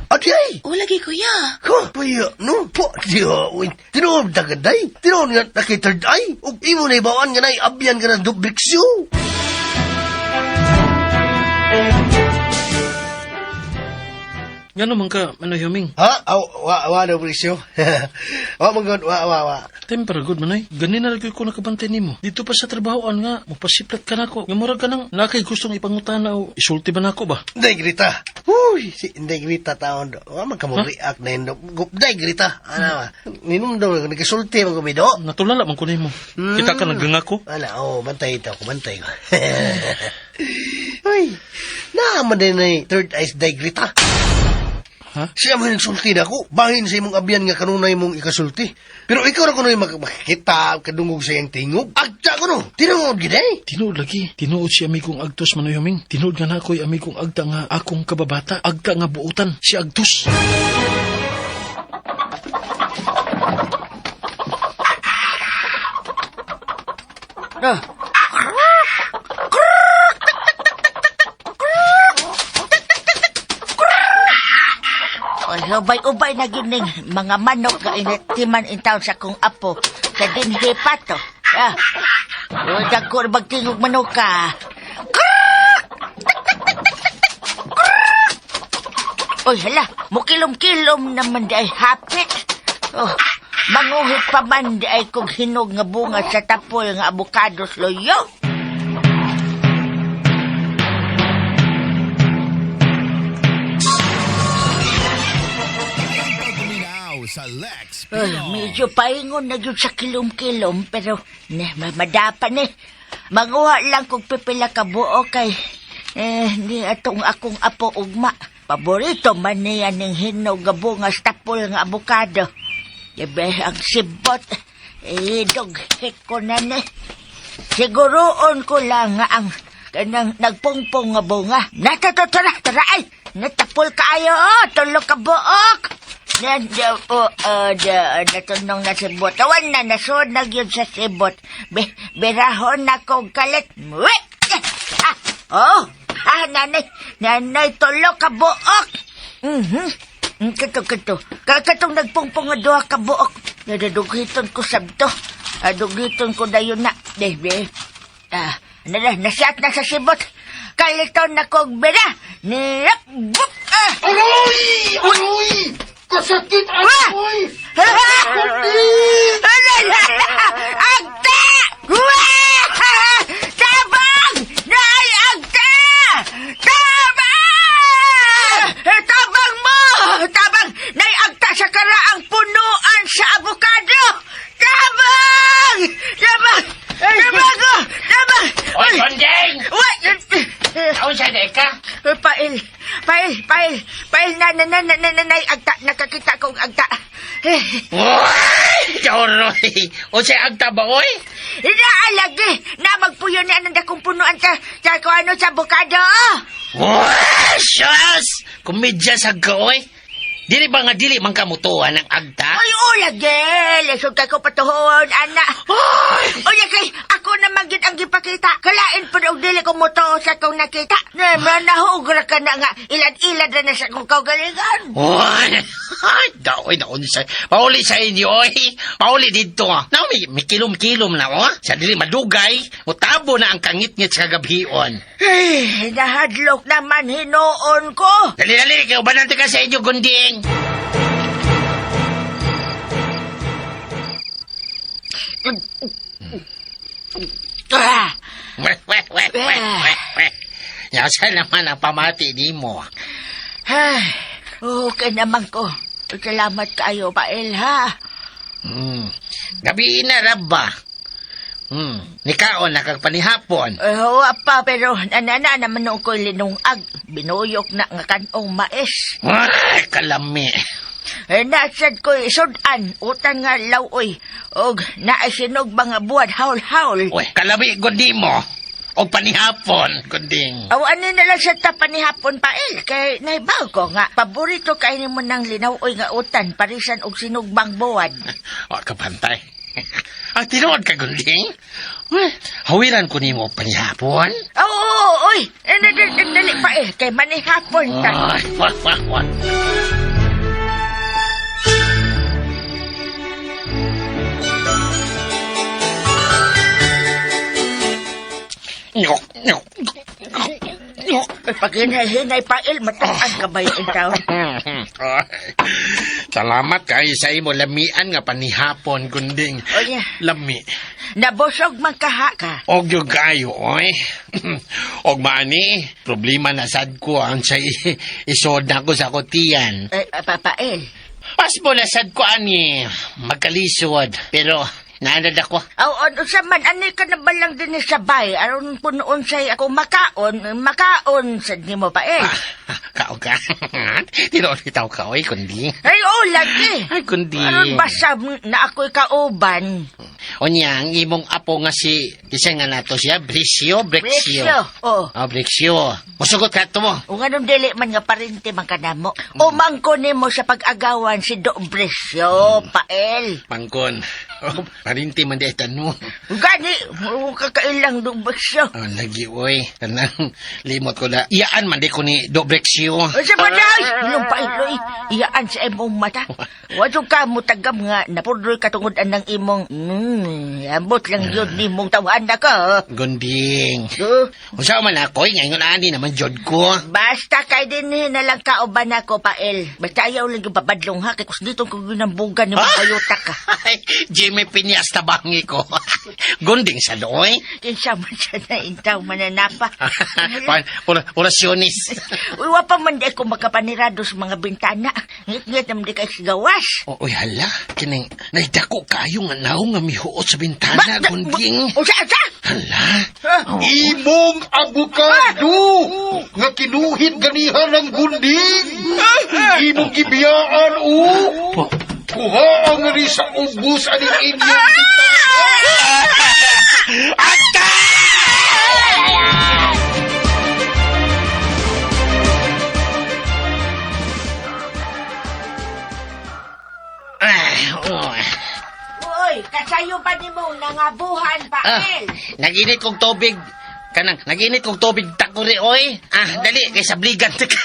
Ati ay! O lagi kuya. Ko, puyo, no, po, diyo, uy, tinuod na ka, day. Tinuod nga, nakay third eye. Ug imo na ibawaan nga na, abyan ka na, dubriksyo. Ngano man ka, Manoy Huming? Ha? Aw, wa, wa, no, briksyo. Wa, man god, wa, wa, wa. Tempera good Manoy. Ganin na lagi ko nakabantay nimo. Dito pa sa trabahoan nga, mupasiplat ka nako. Nga murag ka nang nakay gustong ipangutana o isulti ba nako ba? Day, grita. Huy, si Inday Grita taon do. Wa man ka mo react na yun do. Day, Grita. Ano ba? Ninom daw, nagkasulti man kumido. Natulala man ko nimo. Kita ka nagangako. Ana, oh, bantay ito ako, bantay ko. Uy, naaman din na third eyes day, Grita. Ha? Siya mo nagsulti na ako. Bahin sa imong abyan nga kanunay mong ikasulti. Pero ikaw ra kunoy makakita kadungog sa iyang tingog. Agta ko no. Tinuod gid eh. Tinuod lagi. Tinuod si amigong Agtos Manoy Huming. Tinuod nga na ako'y amigong agta nga akong kababata. Agta nga buutan. Si Agtos. Oh. Oy, ubay-ubay na gining mga manok nga inatiman in town sa kong apo sa dinhi pa to. Ah. Uy, dagko na magtingog manok ka. Uy, hala, mukilom-kilom naman di ay hapit. Oh, manguhit pa man di ay kog hinog nga bunga sa tapoy nga abokados loyo. Ay, medyo paingon na yun sa kilom-kilom, pero ne, madapa ni. Manguha lang kog pipila ka buo kay eh, ni atong akong apo ugma. Paborito man niya ning hinog nga bunga sa tapol nga abokado. Dibe, ang sibot, eh, dog, ko na ni. Siguroon ko lang nga ang kanang nagpungpong nga bunga. Natatotara, tara ay! Natapol kaayo, oh, tulo ka buok! Nanda po, natunong na sibot. Awan na, nasod na yun sa sibot. Be, birahon na kong kalit. Wait! Ah, oh, ah, nanay, nanay, tulo ka buok! Mhm. Kato, kato. Katong nagpungpong nga duha ka buok. Nadadugiton ko sabto. Adugiton ko dayon na. De, de. Ah, nala, nasiat na sa sibot. Kaliton na kog bira. Nilap, bup, ah! Aroy! Aroy! Kasakit aroy! Agta! Wah! Tabang! Naay agta! Tabang! Tabang mo! Tabang! Naay agta sa karaang punuan sa abokado! Tabang! Tabang! Tabang ko! Tabang! Oy, Kondeng! Wah! Unsa di ka? Pail, pail, pail, pail na na na na na na na agta, nakakita kong agta. Eh, Uy! Choroy! Unsa agta ba oy? Naalagi na magpuyo ni anong dakong punuan sa, sa kung ano sa bukado. Oh. Uy! Shucks! Kumedya sa ka oy. Dili ba nga dili man kamutuan ang agta? Ay, ulagi! Lisod kay ko patuhon, ana. Oy, kay ako naman gid ang gipakita. Kalain pa og dili ko moto sa kong nakita. Na manahugra ka na nga ilad-ilad na na sa kong kaugalingon. Uy! Ay, daoy, daon sa... Pauli sa inyo, oy! Pauli dito, ah. Now, may kilom-kilom na, oh. Sa dili madugay, mutabo na ang kangit-ngit sa kagabhion. Ay, nahadlok naman hinuon ko. Dali, dali, kaya ubanan ka sa inyo, gunding. Ah, Weh, weh, weh, weh, weh, weh. Yasa naman ang pamati ni mo. Ay, okay naman ko. Salamat kayo, Pael, ha? Gabi na, rabba. Nikaon na kag panihapon. Eh, wa pa, pero nanana naman noon ko'y linungag. Binuyok na nga kanong mais. Ay, kalami. Eh, nasad ko'y sudan, utan nga lawoy. Og naasinog mga buwad, haul-haul. Uy, kalami gundi mo. O panihapon, gunding. Aw, ano na lang sa tapan ni hapon pael, kay naibaw ko nga. Paborito kainin mo ng linawoy nga utan, parisan og sinugbang buwad. O, kapantay. Ang tinuod ka, gunding. Uy, hawiran ko nimo panihapon. Oo, oy, eh, dali pael, kay manihapon ta. Ay, wah, wah, wah. Nyok, nyok, nyok. Ay, pag hinay-hinay pael, matuan ka ba yung taon? Ay, salamat kay sa imo lamian nga panihapon gunding. Oy, Lami. nabusog man kaha ka. Og yung kayo, oy. Og maani, problema na sad ko ang sa isod na ko sa kutiyan. Eh, papael. Pas mo na sad ko ani, magkalisod. Pero Naanad ako. Aw, ano sa man, ani ka na ba lang din sa bay? Aron punoon sa'yo ako makaon, makaon, sad nimo pa eh. Ah, kao ka. Tinuod bitaw ka, oy, kundi. Ay, oh, lagi. Ay, kundi. Aron basta na ako'y kauban. Unya, ang imong apo nga si, isa nga nato siya, Bricio, Brexio. Brexio, oh. Oh, Brexio. Musugot ka to mo. O nga nung dili man nga parente man kanamo. O mangko nimo sa pag-agawan si Do Bresio, Pael. Pangkon. Oh, parinti man di no. Gani, o kakailang Do Bresio. Oh, lagi, oy. Kanang limot ko na. Iyaan man di ko ni Do Brexio. O sa paday, ilong pailoy, iyaan sa imong mata. Wato ka mo tagam nga, napudroy katungod anang imong, ambot lang yun ni mong tawahan na ka. Gunding. Oh, Unsa man ako, ngayon ani naman jod ko. basta kay din na lang kauban ako, Pael. Basta ayaw lang yung babadlong ha, kay kus dito kong ginambugan ni mga bayuta ka. Ay, Jimmy Piñas tabangi ko. Gunding sa doy. Kinsa man siya na intaw mananapa. Pan, orasyonis. Uy, wa pa man di ko makapanirado sa mga bintana. Ngit-ngit naman di kay sigawas. O, oy, hala. Kining, naidako kayo nga naong nga mihuot sa bintana, gunding. Usa, usa! Hala. Imong abukado nga kinuhit ganihan ang gunding. Imong gibiyaan o. Kuha ang ri sa ubos aning inyong bintana. Ata! Ay, oh. Uy, kasayo pa ni mo nangabuhan, Ah, Pael. naginit kong tubig. Kanang, naginit kong tubig takuri, oy. Ah, dali, kay sabligan ta ka.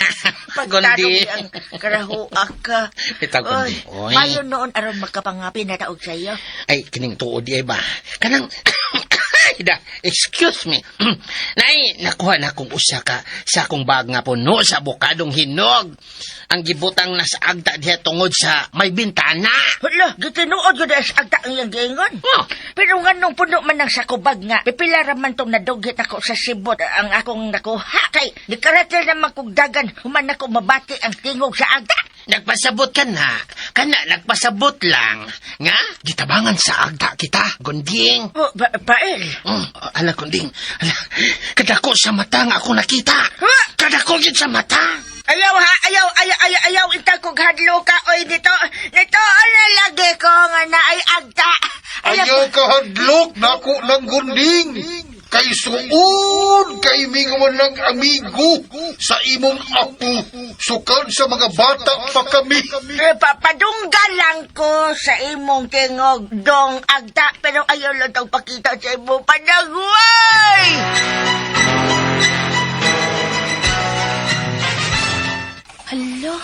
Pagtarong Gundi. ang karahuak ka. Bitaw, Uy, gundi. Oy. mayo noon aron makapangapin na taog sa'yo. Ay, kining tuod di ay ba? Kanang, da, excuse me. Nay, nakuha na akong usa ka sa akong bag nga puno sa abokadong hinog. Ang gibutang na sa agta diha tungod sa may bintana. Hala, gitinuod ko dahil sa agta ang iyang giingon. Oh. Pero nga nung puno man ng sakubag nga, pipila raman tong nadugit ako sa sibot ang akong nakuha. Kay, nikaratil naman kong dagan, human ako mabati ang tingog sa agta. Nagpasabot ka na. Kana, nagpasabot lang. Nga, gitabangan sa agta kita, gunding. Oh, Pael. Ala, kunding. Ala, kadako sa mata nga ako nakita. Kadako gid sa mata. Ayaw ha, ayaw, ayaw, ayaw, ayaw, ita kong hadlo ka, oy, dito, nito, ano lagi ko nga na ay agta. Ayaw kahadlok nako ng gunding. Kay suod kay mingon ng amigo sa imong apo. Sukad sa mga bata pa kami. Eh, papadungga lang ko sa imong tingog, dong agta, pero ayaw lang tong pakita sa imong panagway! Hala,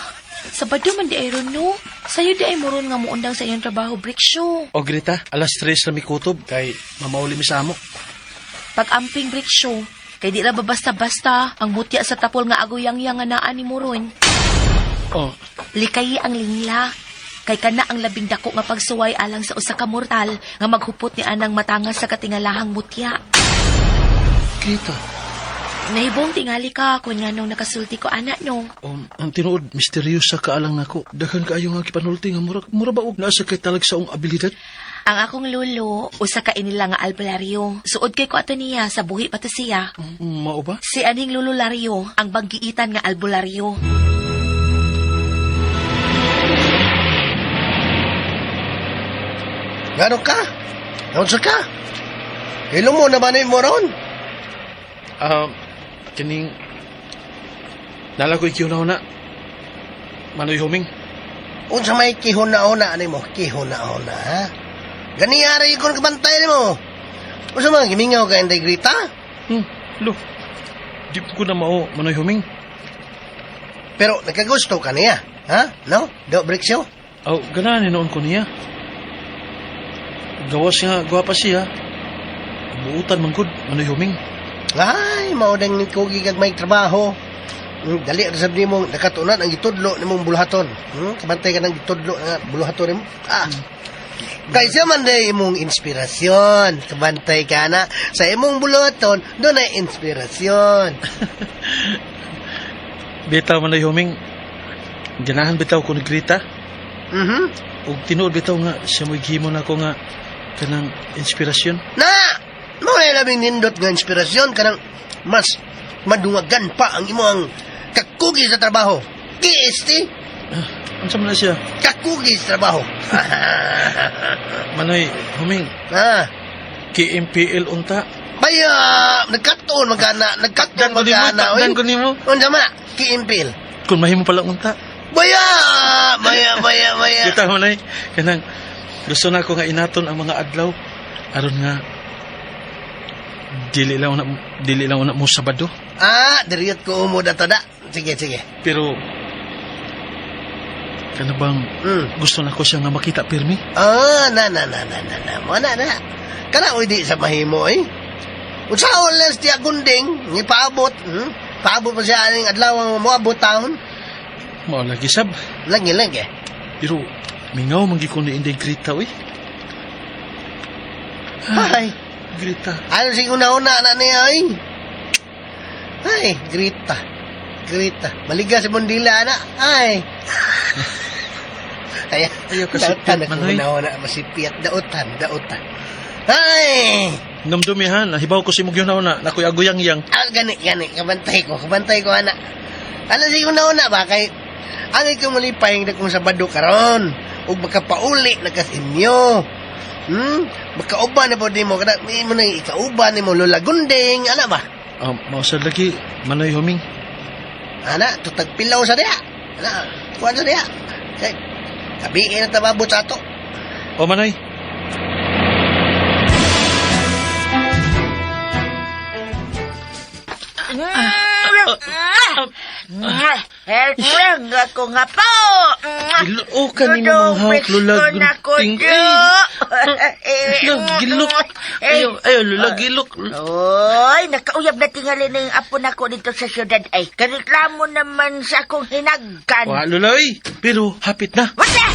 Sabado man di ay ron, no? Sayo di ay moron nga muundang sa iyong trabaho, Briksyo. O Greta, 3:00 na mi kutob kay mamauli mi sa amo. Pag-amping, Briksyo, kay di ra ba basta-basta ang mutya sa tapol nga agoyang-yang nga naa ni moron. Oh, Likay ang lingla. Kay kana ang labing dako nga pagsuway alang sa usa ka mortal nga maghupot ni anang matangas sa katingalahang mutya. Greta. Nahibong tingali ka kung nga nung nakasulti ko ana no. Ang tinuod misteryosa ka alang nako. Daghan kaayo nga gipanulti nga mura mura ba og naa sa kay talag sa ong abilidad? Ang akong lolo, usa ka inila nga albularyo. Suod kay ko ato niya sa buhi pa to siya. Mao ba? Si aning lolo Lario, ang banggiitan nga albularyo. Ngano ka? Naunsa ka? Hilo mo na ba na mo ron? Kining nala ko na. Manoy Homing. Unsa may kihuna-una ani mo? Kihuna-una, ha? Ganiyari ko kabantay nimo. Unsa man gimingaw ka inday Grita? Lo. Di ko na mao Manoy Homing. Pero nagkagusto ka niya, ha? No? Do Brixio? Aw, ganahan noon ko niya. Gawas nga gwapa siya. Buutan man gud Manoy Homing. Ay, mao nang nikugi kag may trabaho. Dali ra sab nimo nakatunan ang gitudlo nimong buluhaton. Kabantay ka ng gitudlo nga buluhaton nimo. Ah. Kay siya man day imong inspirasyon. Kabantay ka na sa imong buluhaton, doon ay inspirasyon. Bitaw Manoy Homing. Ganahan bitaw ko ni Grita. Mhm. Ug tinuod bitaw nga siya mo'y gihimo nako nga Kanang inspirasyon. Na! Mao na labing nindot nga inspirasyon kanang mas madungagan pa ang imong kakugi sa trabaho. KST, Unsa man na siya? kakugi sa trabaho. Manoy, huming, ah, KMPL unta. baya, nagkatuon magkana, nagkatuon Takdan ko nimo, magkana. oy. takdan ko nimo. Unsa man na, kiimpil. Kung mahimo pala unta. Baya, baya, baya, baya. Kita mo nay, kanang gusto na ako nga inaton ang mga adlaw aron nga dili lang una mo Sabado. Ah, diriyot ko umo na to da. Sige, sige. Pero kana bang gusto na ko siya nga makita pirmi? Ah, na, na, na, na, na, na. Mo na, na. Kana, uy, di sa mahimo, eh. Unsaon lang siya gunding, ni paabot, Paabot pa siya aning adlaw ang moabot taon. Mao lagi sab. Lagi, lagi. Pero mingaw man gyud ko ni Inday Greta oy. Ay, Greta. ano si una-una na niya, ay? Ay, Greta. Greta. Maliga si Bundila, ana. Ay. Kaya, Ayaw ka dautan sipiat, ako Manoy. una-una. Masipiat. Dautan, dautan. Ay! Namdumi ha, nahibaw ko si mong una na ako'y aguyang yang. Ah, gani, gani. Kabantay ko. Kabantay ko, ana. Ano si una-una ba? Kay, ang ikaw malipay na kung Sabado karon ug makapauli na kas inyo. Makauban na po di mo. Kada, may mo na ikauban ni mo Lola Gunding. Ana ba? Mao sad lagi Manoy huming. Ana, tutag pilaw sa diha. Ana, kuan sa diha. Kay, kabiin na tababot sa ato. O Manoy. Helping ako nga po. Giloo ka ni mga hawak, Lola Gunting. Ay, Lola, gilok. Ayaw, ayaw, Lola, gilok. Oy, nakauyab na tingali na yung apo nako dito sa syudad ay. Kareklamo naman sa akong hinagkan. Wa, Lola, oy. Pero, hapit na. Wala!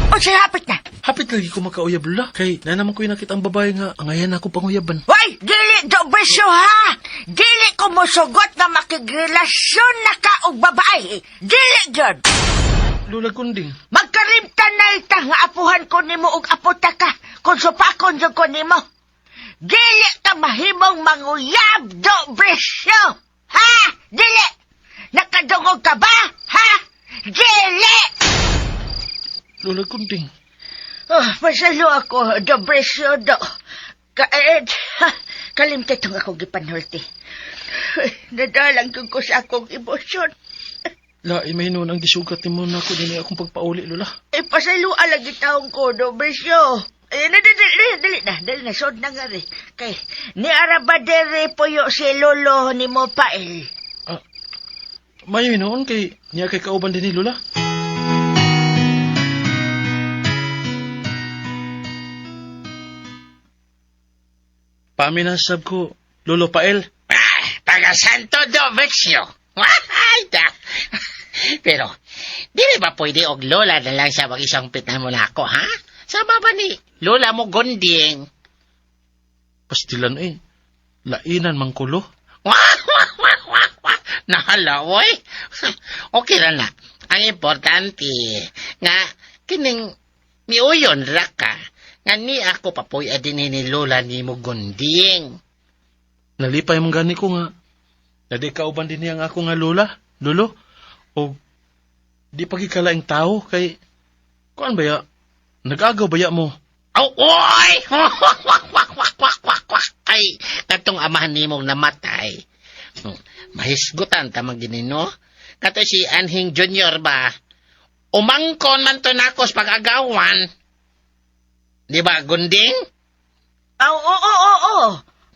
O siya hapit na. Hapit lagi ko makauyab, Lola. Kay, na naman ko yung nakita ang babae nga, angayan ako panguyaban. Hoy, dili do besyo ha. Dili ko mosugot nga makigrelasyon na ka og babae. Dili gyud. Lola Gunding. Magkarimtan na ita nga apuhan ko nimo og apo ta ka kung supakon jud ko nimo. Dili ka mahimong manguyab do besyo. Ha? Dili. Nakadungog ka ba? Ha? Dili. Lola Gunding. Oh, pasalo ako, do presyo do. Kaed, ha, kalimte itong akong gipanulti. Nadalang ko sa akong emosyon. La, may noon ang gisugat ni mo na ako din akong pagpauli, Lola. Eh, pasalo alagi taong ko, do presyo. Eh, dali, dali, dali na, dali na, sod na nga rin. Kay, ni Arabadere puyo si Lolo ni mo pael. Ah, mayo noon kay niya kay kauban din ni Lola. Paminasab ko, Lolo Pael. Ah, taga Santo Domingo. Ay, da. Pero, dili ba pwede og lola na lang siya mag-isang pitnan mo na ako, ha? Sama ba ni lola mo gonding? Pastilan eh. Lainan mangkulo. Wah, wah, wah, wah, wah. Nahala, oy. Okay ra na. Ang importante, nga, kining miuyon ra ka, nga ni ako papuy din ni lola ni mo gonding. Nalipay mong gani ko nga. Nadi kauban din niya ang ako nga lola, lolo. O di pagikalaing tao kay kuan ba ya? Nag-agaw ba ya mo? Oh, oy! Wah, wah, wah, wah, wah, wah, wah. Ay, katong amahan nimong namatay. Mahisgutan ta maginino. Kato si Anhing Junior ba? Umangkon man to nakos pag-agawan. Di ba, gunding? Oo, oo, oo, oo.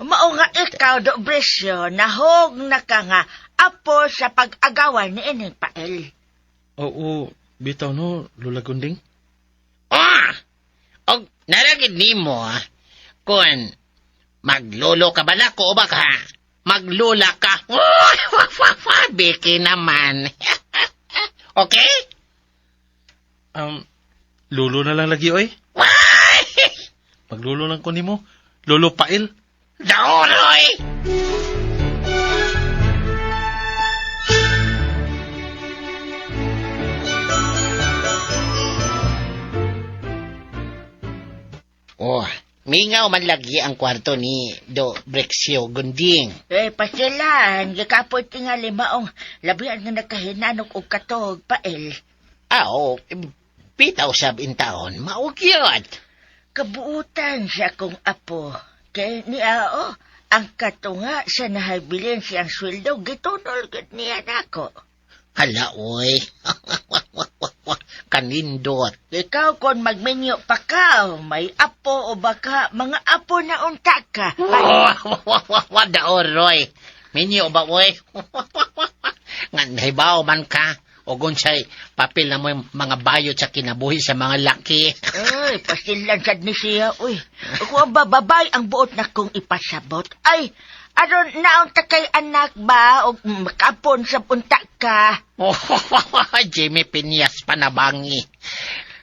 Mao nga ikaw, do presyo, nahog na ka nga apo sa pag-agawan ni ining pael. Oo, bitaw no, Lola Gunding. Ah! Og naragid nimo ah. Kun maglolo ka ba nako o baka maglula ka? Biki naman. Okay? Lolo na lang lagi oy. Paglulo lang ko nimo, Lolo Pail. Daoroy! Oh, Mingaw man lagi ang kwarto ni Do Brexio Gunding. Eh, pasilan, gikapoy tingali maong labihan nga nakahinanok og katog pael. Ah, oo. Bitaw sab in taon, maugyot. Kabuutan siya kong apo. Kay niya o, ang katunga sa nahabilin siyang sweldo, gitunol gud niya nako. Hala, oy. Kanindot. Ikaw kon magminyo pa ka, may apo o baka mga apo na unta ka. Ay, Daor, Roy. Minyo ba, oy? Nga, nahibaw man ka. O unsay papel na mo yung mga bayot sa kinabuhi sa mga laki. Ay, pasilan sad ni siya, uy. Kung ang bababay ang buot na kong ipasabot, ay, aron naunta kay anak ba o makapon sa punta ka? Jimmy Pinyas panabangi.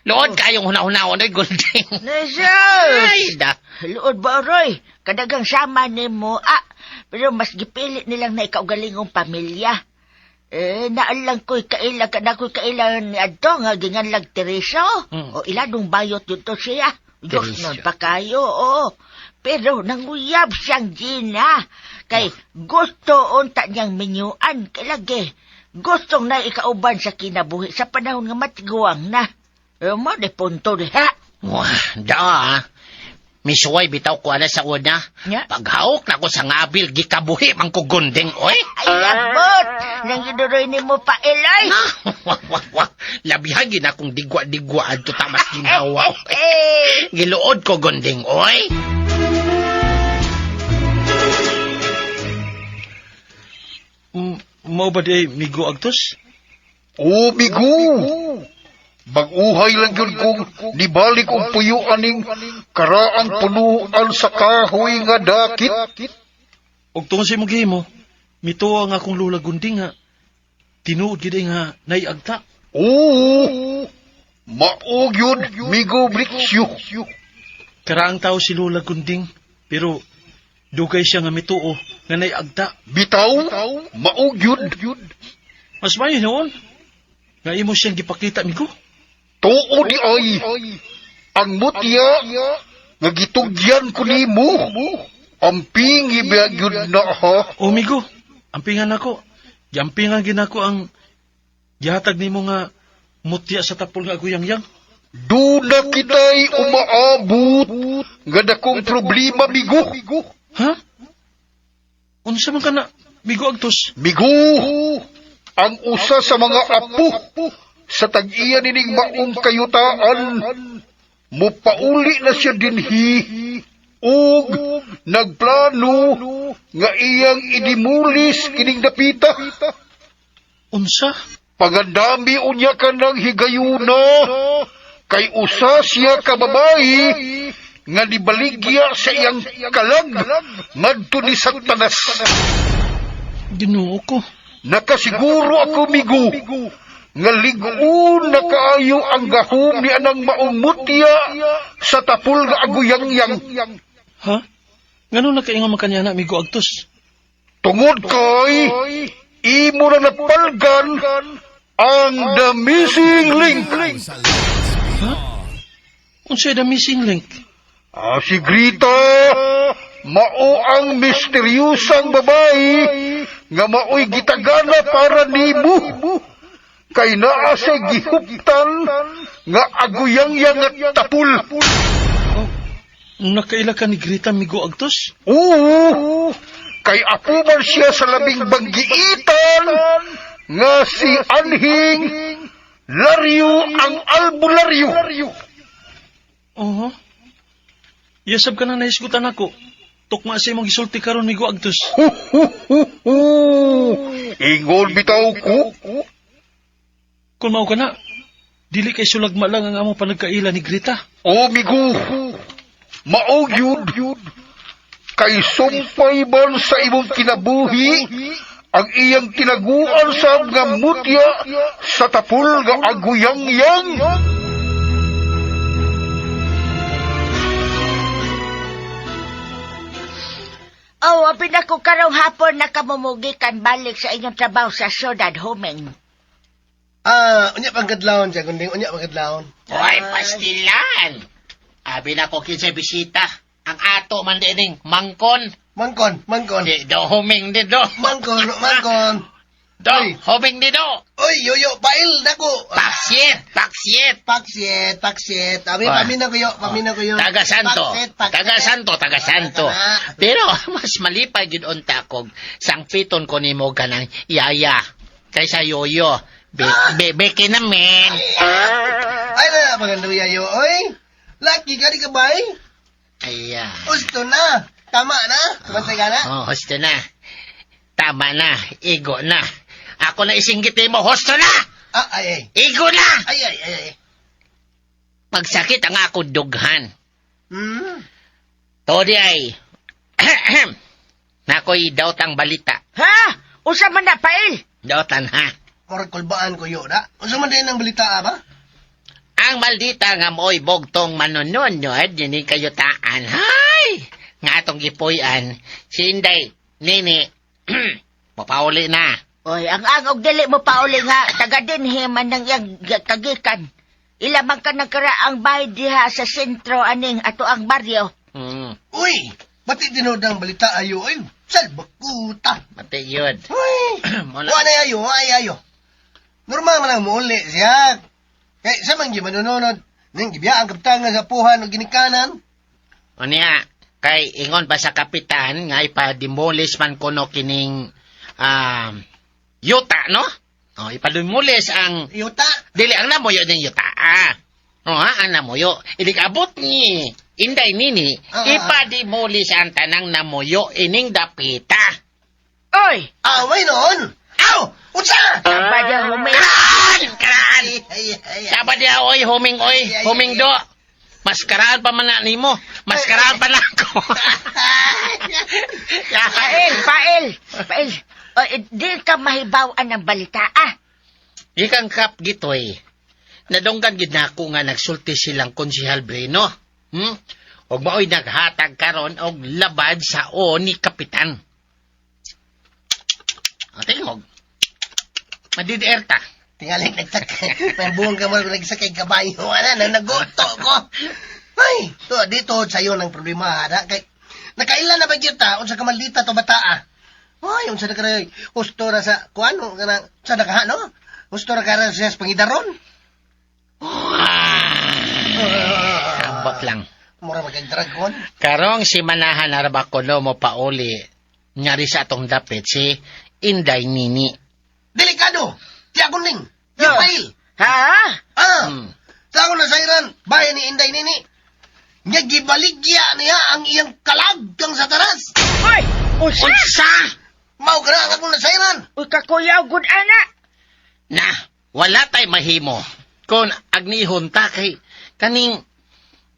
Lood kayong huna-hunaon ay Golding. Nasus! Ay, da. Luod ba, Roy? Kadagang sama nimo, ah. Pero mas gipili nilang na ikaugalingong pamilya. Eh, naalang ko'y kaila, kada ko'y kaila ni Adto nga ginganlag Teresa. O iladong bayot dito siya. Diyos Teresa. nun pa kayo, oo. Pero nanguyab siyang Gina. Kay gusto unta niyang minyuan. Kay lagi, gustong na ikauban sa kinabuhi sa panahon nga matiguang na. Eh, mo de punto diha. Wah, da. Ah. Misuway bitaw ko ala sa una. Nya? Paghawok na ko sa ngabil, gikabuhi man ko gunding, oy. Ay, abot! Nang giduroy ni mo pa, Eloy! Wah, wah, wah. Labihan gid akong digwa-digwa adto tamas ginawa. Eh, Giluod ko gunding, oy. Mao ba di ay Migo Agtos? O, migo! Bag-uhay lang yun kung nibalik og puyo aning karaang punuan sa kahoy nga dakit. Og tungod sa imong gihimo, mituo ang akong lula Gunding nga tinuod gid ay nga naiagta. Oo! Maog yun, migo Brixio. Karaang tao si Lola Gunding, pero dugay siya nga mituo nga naiagta. Bitaw, maog yun. Mas mayo noon nga imo siyang gipakita migo. Tuo di ay, ang mutya, nga gitugyan ko nimo. Amping ibiyag yun na ha. O migo, ampingan nako. Giampingan ginako ang gihatag nimo nga mutya sa tapol nga aguyang-yang. Doon na kita'y umaabot nga dakong problema, migo. Ha? Unsa man kana migo Agtos? Migo, ang usa sa mga apo sa tag-iya nining maong kayutaan, mupauli na siya dinhi ug nagplano nga iyang idimulis kining dapita. Unsa? Pagandami unya ka ng higayuna, kay usa siya ka babayi nga nibaligya sa iyang kalag ngadto ni Satanas. Ginoo ko. Nakasiguro ako, migo, nga ligoon na kaayo ang gahom ni anang maong mutya sa tapol nga aguyangyang. Ha? Ngano nakaingon man kanya na migo Agtos? Tungod kay, imo na napalgan ang the missing link. Unsa the missing link? Ah, si Grita, mao ang misteryosang babae nga mao'y gitagana para nimo. Kay naa sa gihuptan nga aguyangyang nga tapul. Nakaila ka ni Greta Migo Agtos? Oo, kay apo man siya sa labing banggiitan nga si Anhing Lario ang albularyo. Oo. Yasab ka na nahisgutan ako. Tukma sa imong gisulti karon Migo Agtos. Hu, hu, hu, hu. Ingon bitaw ko. Kung mao ka na, dili kay sulagma lang ang among panagkaila ni Greta. O migo, maog yun. Kay sumpay man sa imong kinabuhi, ang iyang tinaguan sa nga mutya sa tapol nga aguyang-yang. Oh, apin ako karong hapon nakamumugikan balik sa inyong trabaho sa syudad, Huming. Ah, unya pang kadlawon siya, Gunding. Unya pang kadlawon. Hoy, pastilan! Abi na ko kinsay bisita. Ang ato man dining mangkon. Mangkon, mangkon. Di do huming di do. Mangkon, mangkon. Do Oy. huming di do. Oy, yoyo, pail nako. Paksiet, paksiet. Paksiet, paksiet. Abi, Ah. pamina ko yo, pamina ko yo. Taga Santo. Paksiet, paksiet. Taga Santo, taga Santo. Ah, Pero mas malipay gyud unta kog sangpiton ko nimo kanang yaya kaysa yoyo. Be, be, beke namin. Ay na, magandang yayo, oy. Lucky ka di ka ba, eh? Ay, ah. Gusto na. Tama na. Kumantay ka na. Oh, husto na. Tama na. Igo na. Ako na isinggit mo, husto na! Ah, ay, ay. Igo na! Ay, ay, ay, ay. Pagsakit ang ako dughan. Hmm. Todi ay. Nakoy daotang balita. Ha? Usa man na pail. Daotan ha. Murag kulbaan ko yo na. Unsa man din ang balita ah, ba? Ang maldita nga mo'y bogtong manununod, yun yung kayutaan. Hay! Nga atong gipuy-an, si Inday, Nini, mapauli na. Oy, ang ang og dili mo pauli nga taga dinhi man nang iyang kagikan. Ila man ka nagkaraang bahay diha sa sentro aning ato ang baryo. Uy, bati tinuod ang balita ayo ay. Salbakuta. Mati yun. Uy. Muna- Wa na ayo, ay ayo. Normal man ang muuli siya. Kay sa man gyud manunod, ning gibiyaan kaptangan sa puhan ug ginikanan. Unya, kay ingon pa sa kapitan nga ipa-demolish man kuno kining yuta, no? O, ipa-demolish ang Yuta. dili ang namuyo ning yuta. Ah. O, ha, ang namuyo. Ilig abot ni Inday nini, Ah, ah. ipa-demolish ang tanang namuyo ining dapita. Oy, Away noon. Aw! Unsa? sabada humay. Karaan! Karaan! Ay, ay, ay. Dapat niya, oy, huming, oy, Ay, ay, huming ay, do. Maskaraan pa man na nimo. Maskaraan pa na ako. Pail, pail, pail. Oy, di ka mahibaw-an ng balita ah. Gikan kap gitoy. Nadunggan gid nako nga nagsulti silang konsehal Breno. Og maoy naghatag karon og labad sa o ni kapitan. O, tingog. Madidier ta. Tingaling nagsakay. May buong ka mo nagsakay kabayo. Ana, na naguto ko. Ay, to, dito sa'yo ng problema. Ha? Kay, nakailan na ba kita? Unsa ka maldita to bata ah. Ay, unsa na ka husto ra sa kuan kana sa nakaha no? Husto ra ka ra sa pangidaron. Ambot lang. Mura magkag dragon. Karong si Manahan arba kuno mo pauli ngari sa atong dapit si Inday Nini. Delikado. Tiyagon ning. Yung pail. Ha? Ah. Sa ako nasairan, bayan ni Inday Nini. Nga gibaligya niya ang iyang kalag kang satanas. Oy, unsa? Unsa? Mao ka na ang akong nasairan. Uy, kakuyaw gud ana. Na, wala tay mahimo. Kung agnihon ta kay kaning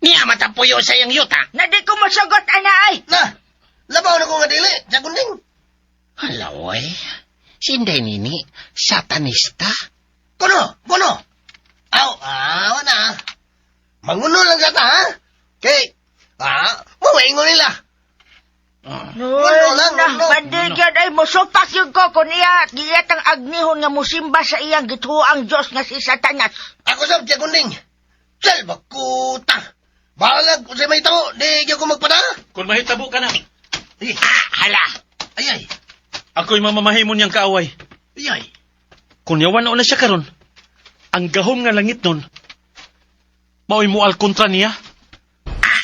niya matapuyo sa iyang yuta. Na di ko mosugot ana ay. Na, labaw na ko nga dili, tiyagon ning. Hala, oy. Si Inday Nini, satanista. Kuno, kuno. Aw, aw na. Manguno lang sa ta, ha? Kay, mawaingon nila. Uy, lang, na, uno. bandigyan ay mosupak yun ko kung iya giyatang agnihon nga musimba sa iyang gituang Diyos nga si Satanas. Ako sa tiyagon ning. Salba kuta. Balag, kung may tao, di gyud ko magpada. Kung mahitabo ka na, Ay, Ah, hala. ay, ay, ako'y mamamahimon niyang kaaway. ay, ay. Kung yawan na siya karon, ang gahom nga langit nun, mao'y mual kontra niya.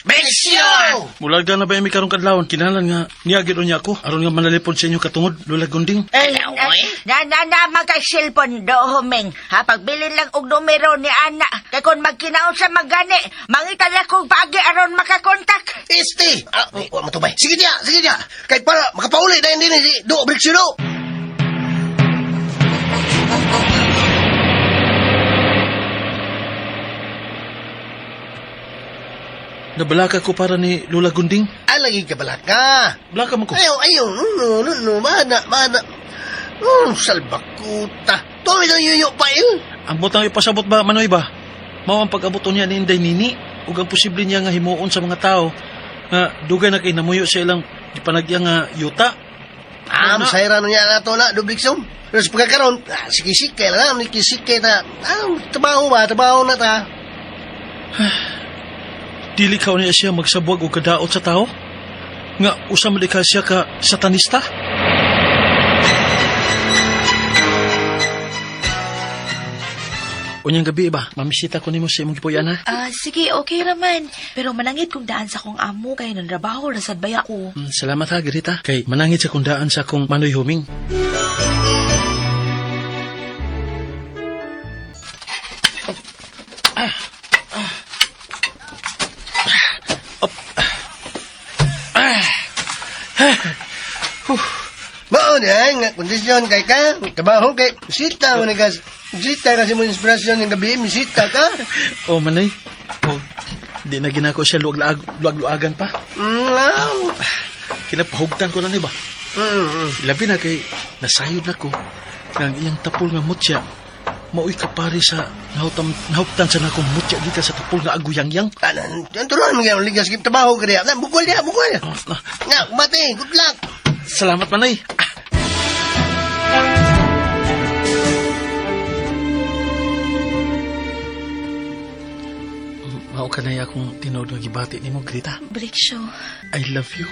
Bensyon! Mularga na ba mi karong kadlawon? Kinahanglan nga niya gid niya ako aron nga manalipod sa inyo katungod Lola Gunding. Eh, Ala, oy. na na na magkay cellphone do huming. Ha pagbilin lang og numero ni ana kay kun magkinaon sa magani, mangita na kog paagi aron makakontak. Este! Ah, wa matubay. Sige diya, sige diya. Kay para makapauli na hindi ni si Do Brixio Nabalaka ko para ni Lola Gunding. Ah, lagi ka balaka. Balaka man ko. Ayaw, ayaw. No, no, no. Mana, mana. Salbakuta. Tuloy lang yuyo pail. Ang butang ipasabot ba manoy ba? Mao ang pag-abot niya ni Inday Nini ug ang posible niya nga himuon sa mga tao nga dugay na kay namuyo sa ilang gipanagya nga yuta. Ah, masayra niya na to na, Do Brixio. Pero sa pagkakaroon, sige, sige lang, sige, ta. Ah, trabaho ba, trabaho na ta. Dili ka niya siya magsabwag og kadaot sa tao? Nga usa man di ka siya ka satanista? Unyang gabi ba, mamisita ko nimo sa imong gipuy-an ha? Ah, sige, okay raman. Pero manangit kong daan sa akong amo kay nanrabaho ra sad baya ko. Salamat ha, Greta. Kay manangit sa kong daan sa akong manoy huming. Mao na nga kondisyon kay ka, trabaho kay sita mo ni kas. Sita kasi mo inspirasyon ng gabi, misita ka. Oh, manoy. Oh, di na ginako siya luag-luag, luag-luagan pa. Mm, Kinapahugtan ko na ni ba? Labi na kay nasayod na ko nga ang iyang tapol nga mutya maoy kapari sa nahutam, nahuptan sa nakong mutya gikan sa tapol nga aguyangyang. Anan, turuan mo gyud ligas kay trabaho ka diha. Na bukol diha, bukol. Ah, Nga, mate, good luck. Salamat, Manay. Mao ka na akong tinuod nga gibati nimo, Greta. Briksyo. I love you.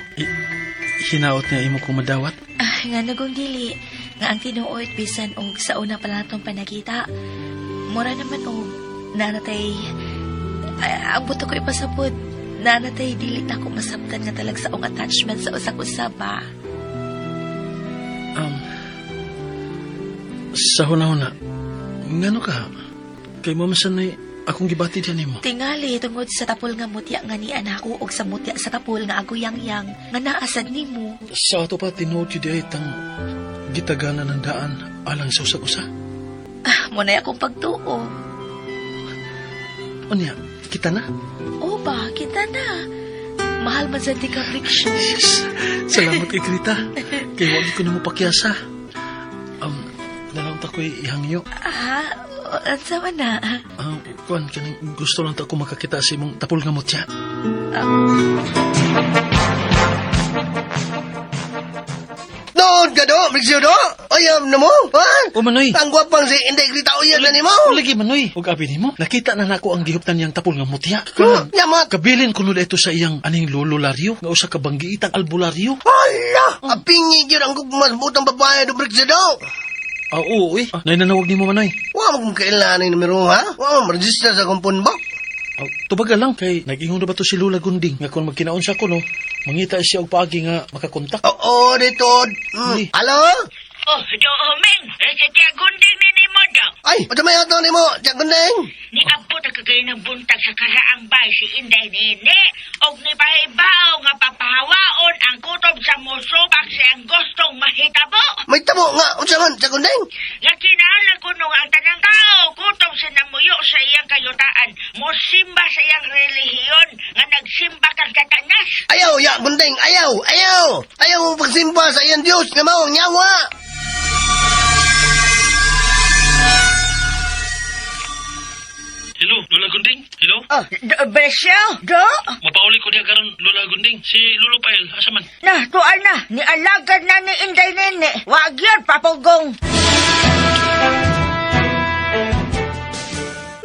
Hinaot nga imo kong madawat. Ah, nga nagong dili. Nga ang tinuod bisan og sa una pa lang atong panagita. Mura naman og nanatay ah, ang buto ko ipasabot. Nanatay dili na ko masabtan nga talag sa attachment sa usag-usa ba. Sa huna-huna, ngano ka? Kay mo masanay akong gibati diyan nimo. Tingali tungod sa tapol nga mutya nga ni anak ko og sa mutya sa tapol nga aguyangyang nga naasad nimo. Sa ato pa tinuod yun ay tang gitagana ng daan alang sa usag-usa. Ah, mo na akong pagtuo. Unya, kita na. O ba, kita na. Mahal man sa di ka, Briksyo. Yes. Salamat kay Greta. Kay wag ko na mo pakyasa. Nalang ta ko'y ihangyo. Ah, ansa man na? Kuan, kaning gusto lang ta ko makakita sa imong tapol nga mutya. Doon ka do, Brixio do. Ayam na mo, ha? O Manoy. Ang gwapang si Inday Grita uyan na nimo. O lagi Manoy. Ug abi nimo, nakita na nako ang gihuptan niyang tapol nga mutya. Huh, Yamat. Kabilin ko nila ito sa iyang aning lolo Lario, nga usa ka banggiitang albularyo. Hala, apingi gyud ang gugmas butang babae do Brixio do. Ah, oo, eh. Ah, nanawag nimo Manoy. Wa mo kung kailan ang numero ha? Wa mo register sa akong phone book. Ah, tubaga lang kay nag-ingon na ba to si Lola Gunding nga kung magkinaon siya ko no, mangita siya og paagi nga makakontak. Oo, dito. Hindi. Halo? Oh, do Ming, eh, si Tia Gunding ni nimo do. Ay, unsa may ato nimo, Jack Gunding? Ni abot na kagay ng buntag sa karaang bay si Inday Nene. Og ni pahibaw nga papahawaon ang kutob sa musupak sa ang gustong mahitabo. May tabo nga, unsa man, Jack Gunding? Nga kinahanglan kuno nga ang tanang tao kutob sa namuyo sa iyang kayutaan, mosimba sa iyang relihiyon nga nagsimba kang Satanas. Ayaw, ya, Gunding, ayaw, ayaw. Ayaw mo pagsimba sa iyang Diyos nga mao ang yawa. Hello, Lola Gunding. Hello? Oh, do, Besyo, do? Mapauli ko niya karon Lola Gunding. Si Lolo Pael, asa man? Na, tuan na, ni alagad na ni Inday Nene. Wag yun, papugong.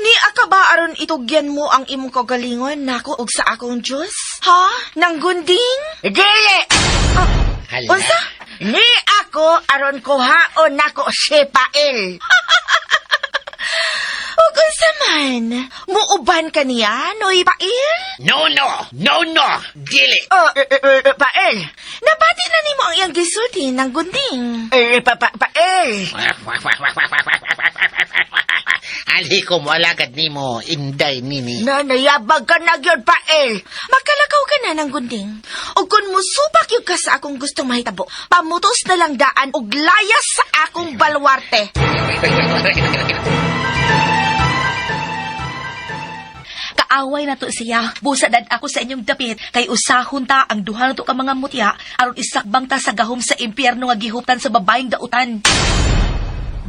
Ni akaba aron itugyan mo ang imong kagalingon nako og sa akong Dios? Ha? Nanggunding? Dili! Hala. Unsa? Ni ako aron kuhaon nako si Pael. Og unsa man? Muuban ka niya, noy pail? No, no. No, no. Dili. Oh, Pael. Nabati na nimo ang iyang gisulti ng gunding. Eh, pa, pa, Pael. Ali ko mo alagad nimo, Inday nini. Na, nayabag ka na gyud, Pael. Makalakaw ka na ng gunding. O kung musubak yun ka sa akong gustong mahitabo, pamutos na lang daan og layas sa akong balwarte. Kaaway na to siya. Busa dad ako sa inyong dapit kay usahon ta ang duha na to ka mga mutya aron isakbang ta sa gahom sa impyerno nga gihuptan sa babaeng dautan.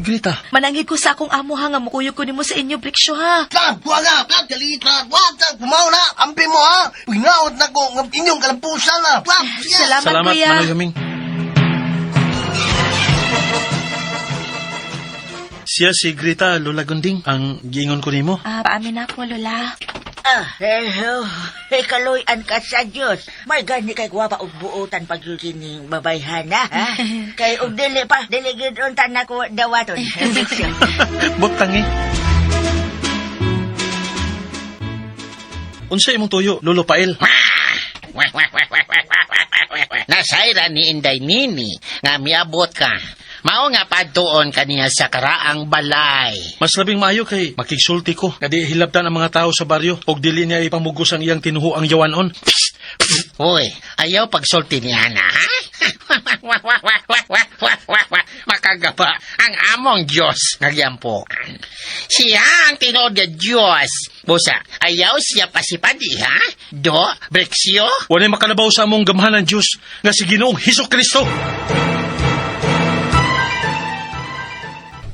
Greta, Manangit ko sa akong amo ha nga mukuyog ko nimo sa inyo Briksyo ha. Plap, kuha ka, plap, kalita, plap, plap, kumaw na, ampi mo ha. Pagnaot na ko, ng inyong kalampusan na, plap, sige. Salamat, salamat kuya. Manoy Huming. Siya si Greta Lola Gunding, ang giingon ko nimo. Ah, paamin ako, Lola. Ah, hello. Kaloy-an ka sa Diyos. May gani kay gwapa og buotan pag yun kining babayhana, ha? Kay og dili pa, dili gyud unta na ko dawaton. Butang eh. Unsa imong tuyo, Lolo Pael? Nasayra ni Inday Nini nga miabot ka. Mao nga padtuon kaniya sa karaang balay. Mas labing maayo kay makigsulti ko nga di hilabtan ang mga tao sa baryo og dili niya ipamugos ang iyang tinuhuang yawanon. Hoy, ayaw pagsulti ni Ana, ha? Makagaba ang among Diyos nagyampo. Siya ang tinuod nga Diyos. Busa, ayaw siya pasipadi, ha? Do, Brexio? Walay makalabaw sa among gamhanan Diyos nga si Ginoong Hesus Kristo.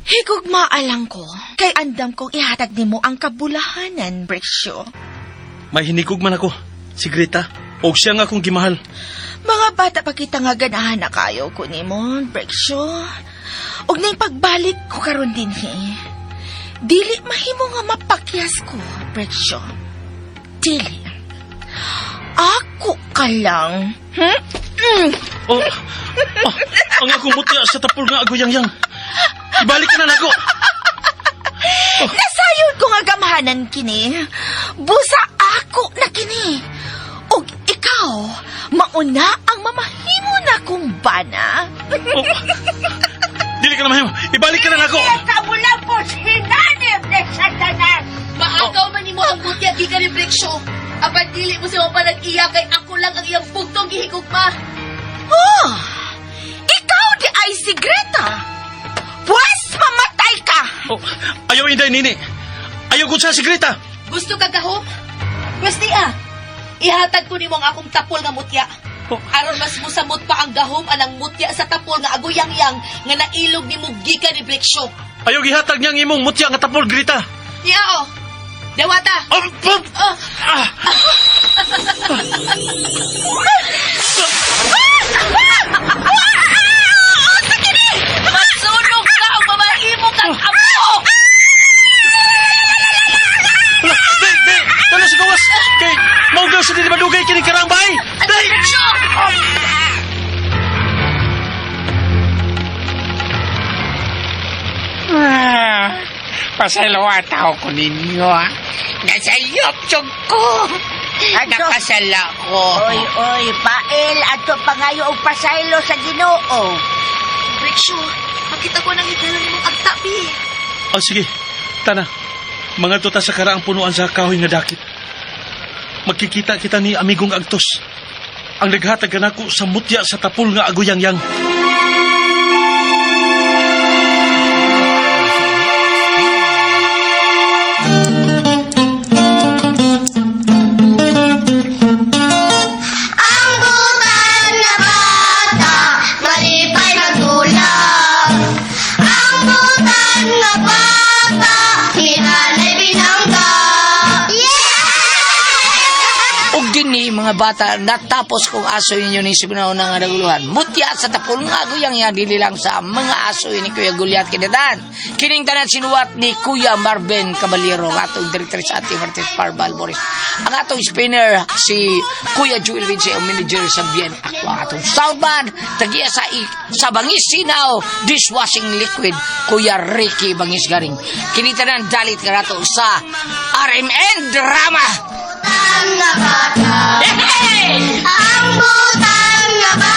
Higugmaalang ko, kay andam kong ihatag nimo ang kabulahanan, Brexio. May hinigug man ako, si Greta, og siya nga akong gimahal. Mga bata pa kita nga ganahan na kayo ko nimo, Brexio. Og ning pagbalik ko karon dinhi. Dili mahimo nga mapakyas ko, Brexio. Dili. Ako ka lang. Hmm? Mm. Oh, oh, ang akong mutya sa tapol nga agoyang-yang. Ibalik ka na nako. Nasayon ko nga gamhanan kini. Busa ako na kini. Og ikaw, mauna ang mamahimo na kong bana. Oh, dili ka na mahimo. Ibalik ka na nako. Kamulapos hinanim ni Satanas! Maagaw man nimo ang mutya gikan ni Brexio. Apan dili mo siya mapanag-iya kay ako lang ang iyang bugtong gihigugma. Oh, ikaw di ay si Greta. Pwes mamatay ka. Oh, ayaw Inday Nini. Ayaw gud sa si Greta. Gusto ka gahom? Pwes di ah. Ihatag ko nimo ang akong tapol nga mutya. Oh. Aron mas musamot pa ang gahom anang mutya sa tapol nga agoyangyang nga nailog nimo gikan ni Brexio. Ayaw gihatag niya ang imong mutya nga tapol Greta. Niya oh. Dewata. Oh, oh, Oh. ah. Masunog ka ang mamahimo kang amo. Wala, Di, di, dala sa gawas. Kay, maugaw sa dili madugay kini karang bay. Di! Brexio! Ah, pasalawat ako ninyo, ha? Nasayop ko. Ato. Nakasala ko. Oy, oy, pael, ato pangayo og pasaylo sa Ginoo. Brexio, makita ko nang higala nimong agtabi. Oh, sige. Tana, mga tuta sa karaang punuan sa kahoy nga dakit. Magkikita kita ni amigong Agtos. Ang naghatag kanako sa mutya sa tapol nga agoyangyang. Ang butan na bata, malipay magdulap. Ang butan na bata, hinanay binangga. Yeah! Og dinhi mga bata natapos kong aso ninyo ni Sibinaw nga naguluhan. Mutya sa tapol nga guyang yan dili lang sa mga aso ni Kuya Gulyat Kinatan. Kining tanan sinuwat ni Kuya Marvin Caballero ang atong director sa ating artist Parbal Boris. Ang atong spinner si Kuya Joel Vince ang manager sa Bien Aqua. Ang atong soundman tagiya sa sa Bangis Sinaw dishwashing liquid Kuya Ricky Bangis Garing. Kini tanan dalit kanato sa RMN Drama. Butan na bata. Hey! Ang butan na bata.